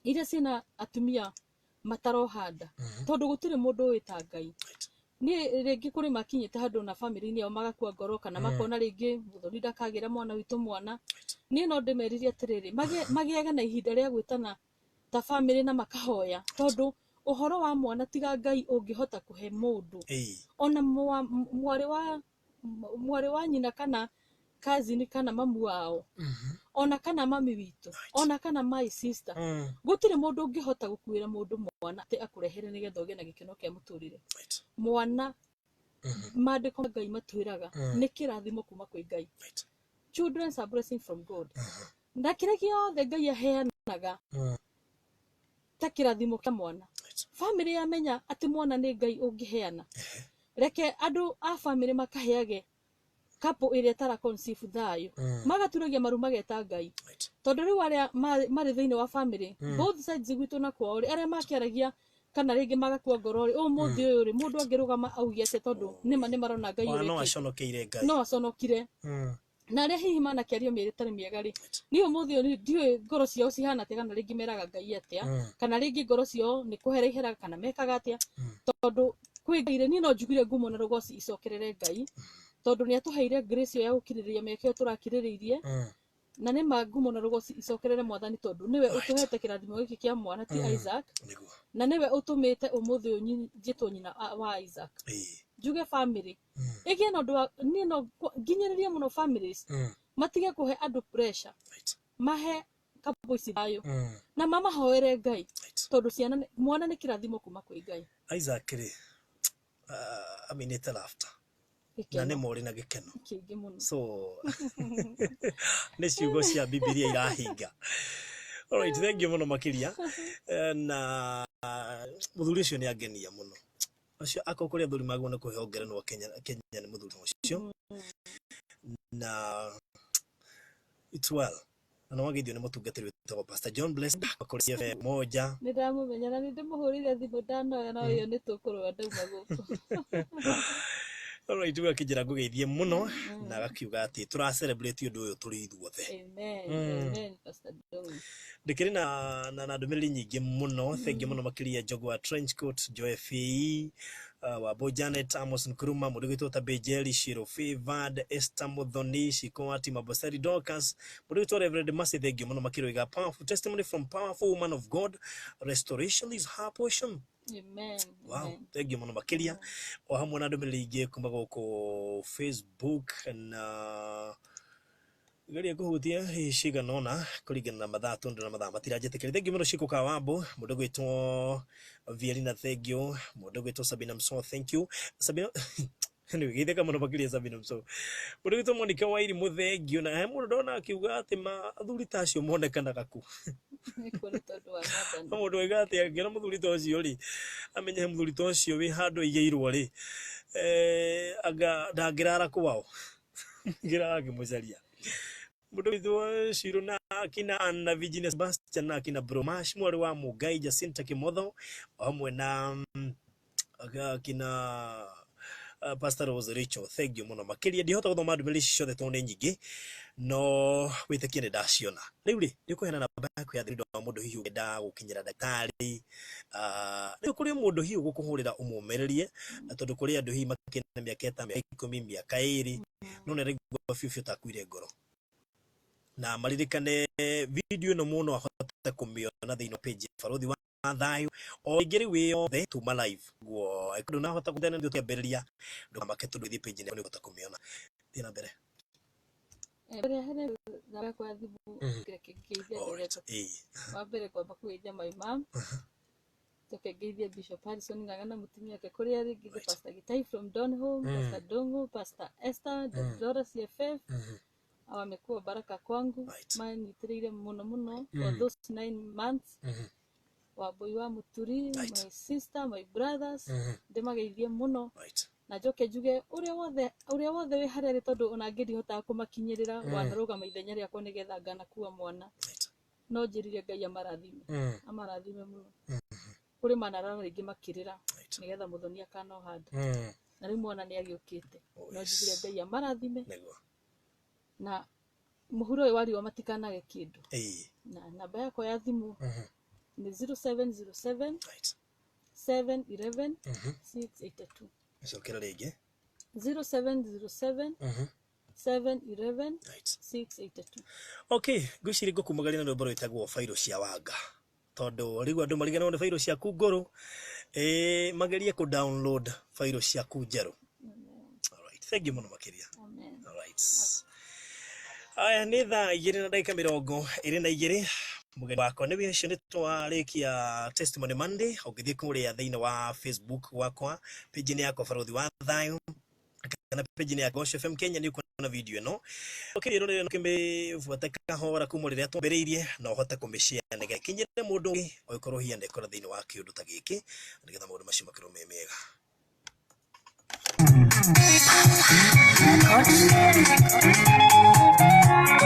iria ciĩna atumia mataroha nda, tondũ gũtirĩ mũndũ ũĩ ta Ngai. Niĩ rĩngĩ kũrĩ makinyĩte handũ na family-inĩ yao magakua ngoro, kana makona rĩngĩ mũthoni ndakagĩra mwana witũ mwana. Niĩ no ndĩmeririe atĩrĩrĩ, magĩage na ihinda rĩa gwĩtana ta family na makahoya, tondũ ũhoro wa mwana tiga Ngai ũngĩhota kũhe mũndũ. Ona mwarĩ wa nyina kana cousin kana mamu wao, ona kana mami witũ, ona kana my sister, gũtirĩ mũndũ ũngĩhota gũkuĩra mũndũ mwana atĩ akũrehere nĩgetha ũgĩe na gĩkeno kĩa mũtũrĩre. Mwana, maandĩko ma Ngai matwĩraga nĩ kĩrathimo kuma kwĩ Ngai. Children are blessing from God, na kĩrĩa gĩothe Ngai aheanaga ta kĩrathimo kĩa mwana. Family yamenya atĩ mwana nĩ Ngai ũngĩheana, reke andũ a family makaheage couple ĩrĩa ĩtara conceive thayũ, magaturagia maru mageta Ngai, tondũ rĩu arĩa marĩ thĩinĩ wa family both sides, gwitũ na kwao rĩ, arĩa makĩaragia Kana rĩngĩ magakua ngoro rĩ, ũmũthĩ ũyũ rĩ, mũndũ angĩrũgama auge atĩa, tondũ nĩma nĩ marona Ngai Ona no ũrĩa ekĩte. aconokeire Ngai. No aconokire. Na arĩa hihi manakĩario mĩario ĩtarĩ mĩega rĩ, niĩ ũmũthĩ ũyũ ndiũĩ ngoro ciao cihana atĩa, kana rĩngĩ meraga Ngai atĩa, kana rĩngĩ ngoro ciao nĩ kũhera iheraga, kana mekaga atĩa, tondũ kwĩ Ngai rĩ, niĩ no njugire ngumo na rũgoci icokerere Ngai, tondũ nĩ atũheire grace ĩyo ya gũkirĩrĩria mĩaka ĩyo tũrakirĩrĩirie. Na nĩ ma ngumo na rũgoci icokerere Mwathani, tondũ nĩwe ũtũhete kĩrathimo gĩkĩ kĩa mwana ti Isaac, na nĩwe ũtũmĩte ũmũthĩ ũyũ njĩtwo nyina wa Isaac. Njuge family ĩgĩe na ũndũ wa niĩ no nginyĩrĩrie mũno families matige kũhe andũ pressure, mahe couple ici thayũ na mamahoere Ngai, tondũ ciana mwana nĩ kĩrathimo kuma kwĩ Ngai. Isaac rĩ, aminĩte laughter na Gĩkeno nĩ morĩ na gĩkeno kĩingĩ mũno. So nĩ ciugo cia Bibilia irahinga. Alright, thank you mũno makĩria. Na mũthuri ũcio nĩ angenia mũno ũcio, akorwo kũrĩ athuri magwo nĩ kũheo ngerenwa Kenya, Kenya nĩ mũthuri ũcio, na it's well, na nĩ wageithio nĩ mũtungatĩri wĩtagwo Pastor John Blessed wa kũrĩ FM moja. Nĩ ndamũmenya na nĩ ndĩmũhũrĩire thimũ, ndanoya no ĩyo nĩ tũkũrũa ndauma gũkũ. Alright, rĩu akĩnjĩra ngũgeithie mũno na agakiuga atĩ tũra celebrate ũndũ ũyũ tũrĩ ithuothe. Amen, amen, Pastor Dong. Ndĩkĩrĩ na ndũmĩrĩri nyingĩ mũno. Thank you mũno makĩria, Njogu wa trench coat, Joy Fei, Wambo Janet, Amos Nkrumah, mũndũ gwĩtwo Tabenjeri Shiro, Favored Esther Muthoni, Shiko wa Tima, Bosari Dorcas, mũndũ gwĩtwo Reverend Mercy, thank you mũno makĩria. Powerful testimony from powerful woman of God, restoration is her portion. Amen. Wow. Amen. Thank you mũno makĩria, o hamwe na ndũmĩrĩri ingĩ kuma gũkũ Facebook, na geria kũhutia hihi cigana ũna kũringana na mathaa, tondũ na mathaa matiranjĩtĩkĩria. Thank you mũno, Shiko Kawambo, mũndũ gwĩtwo Vielina, thank you, mũndũ gwĩtwo Sabina Mso, thank you Sabina. Anyway, geithĩka mũno makĩria, Sabina Mso, mũndũ gwĩtwo Monica Wairimũ, thank you. Na he mũndũ ndona akiuga atĩ ma athuri ta acio monekanaga ku? Nĩkuo nĩ tondũ wa Mwathani. No mũndũ oiga atĩ angĩona mũthuri ta ũcio rĩ, amenye he mũthuri ta ũcio wĩ handũ aigĩirwo rĩ, anga ndangĩrara kwao, ngĩrara akĩmũcaria. Mũndũ witũ Shiro na akina Anna Virginia Sebastian na akina Bromash mwarĩ wa Mũngai, Jacinta Kimotho, o hamwe na akina Pastor Rose Rachel, thank you mũno makĩria. Ndihota gũthoma ndũmĩrĩri ici ciothe tondũ nĩ nyingĩ, no wĩtĩkie nĩ ndaciona. Rĩu rĩ, nĩ ũkũheana namba yaku ya thimũ wa mũndũ hihi ũngĩenda gũkinyĩra ndagĩtarĩ, nĩ kũrĩ mũndũ hihi ũgũkũhũrĩra ũmũmĩrĩrie, na tondũ kũrĩ andũ hihi makĩrĩ na mĩaka ĩtano, mĩaka 10, mĩaka 2, no nĩ araigua biũ biũ ta akuire ngoro, na maririkane video ĩno mũno ahote kũmĩona thĩinĩ wa page ya Barothi wa Thayũ o rĩngĩ. Rĩu ĩ yothe tuma live guo ndũnahota gũtene tũkĩambĩrĩria, ndũkamake tondũ ĩthiĩ page nĩ ũkũhota kũmĩona. Thiĩ na mbere. Mbere ya hene namba yakwa ya thimũ, reke ngeithie andũ arĩa Alright. Wa mbere kwamba kũgeithia my mom, njoke ngeithie Bishop Harrison Ng'ang'a na mũtumia wake kũrĩa arĩ, ngeithie Pastor Gitai from Donholm, Pastor Dongo, Pastor Esther, Dora CFF, wamekuwa baraka kwangu, manyitĩrĩire mũno mũno for those 9 months, Wambui wa Mũturi, my sister, my brothers, ndĩmageithie mũno. Na njoke njuge ũrĩa wothe wĩ harĩa arĩ, tondũ ona ngĩ ndihotaga kũmakinyĩrĩra, wanarũgama ithenya rĩakwa nĩgetha nganakua mwana, no njĩrire Ngai amarathime, amarathime mũno. Kũrĩ manarara rĩngĩ makĩrĩra nĩgetha mũthoni akanoha nda, na rĩu mwana nĩ agĩũkĩte. No njugire Ngai amarathime na mũhuro ũyũ wa riũa matikanage kĩndũ. Na namba yakwa ya thimũ nĩ 0707 711 682. Cokera rĩngĩ. 0707 711 682. Okay, ngwĩciria ngũkumagaria na rwĩmbo rwĩtagwo Bairũ cia Wanga, tondũ rĩu andũ mariganĩrwo nĩ bairũ ciaku ngũrũ, magerie kũ download bairũ ciaku njerũ. Alright, thank you mũno makĩria. Amen. Alright. Aya nĩ thaa 2:22. Mũgeni wakwa nĩ ũcio, nĩ twarĩkia Testimony Monday. Ũngĩthiĩ kũrĩa thĩinĩ wa Facebook wakwa, page-inĩ yakwa Barothi wa Thayũ, kana page-inĩ ya Gosh FM Kenya, nĩ ũkuona video ĩno ũkĩrĩrorera, ũkĩmĩbuata kahora kuma rĩrĩa twambĩrĩirie, na ũhote kũmĩshare nĩgetha ĩkinyĩre mũndũ ũngĩ ũngĩkorwo hihi anekora thĩinĩ wa kĩũndũ ta gĩkĩ, nĩgetha maũndũ macio makorwo me mega.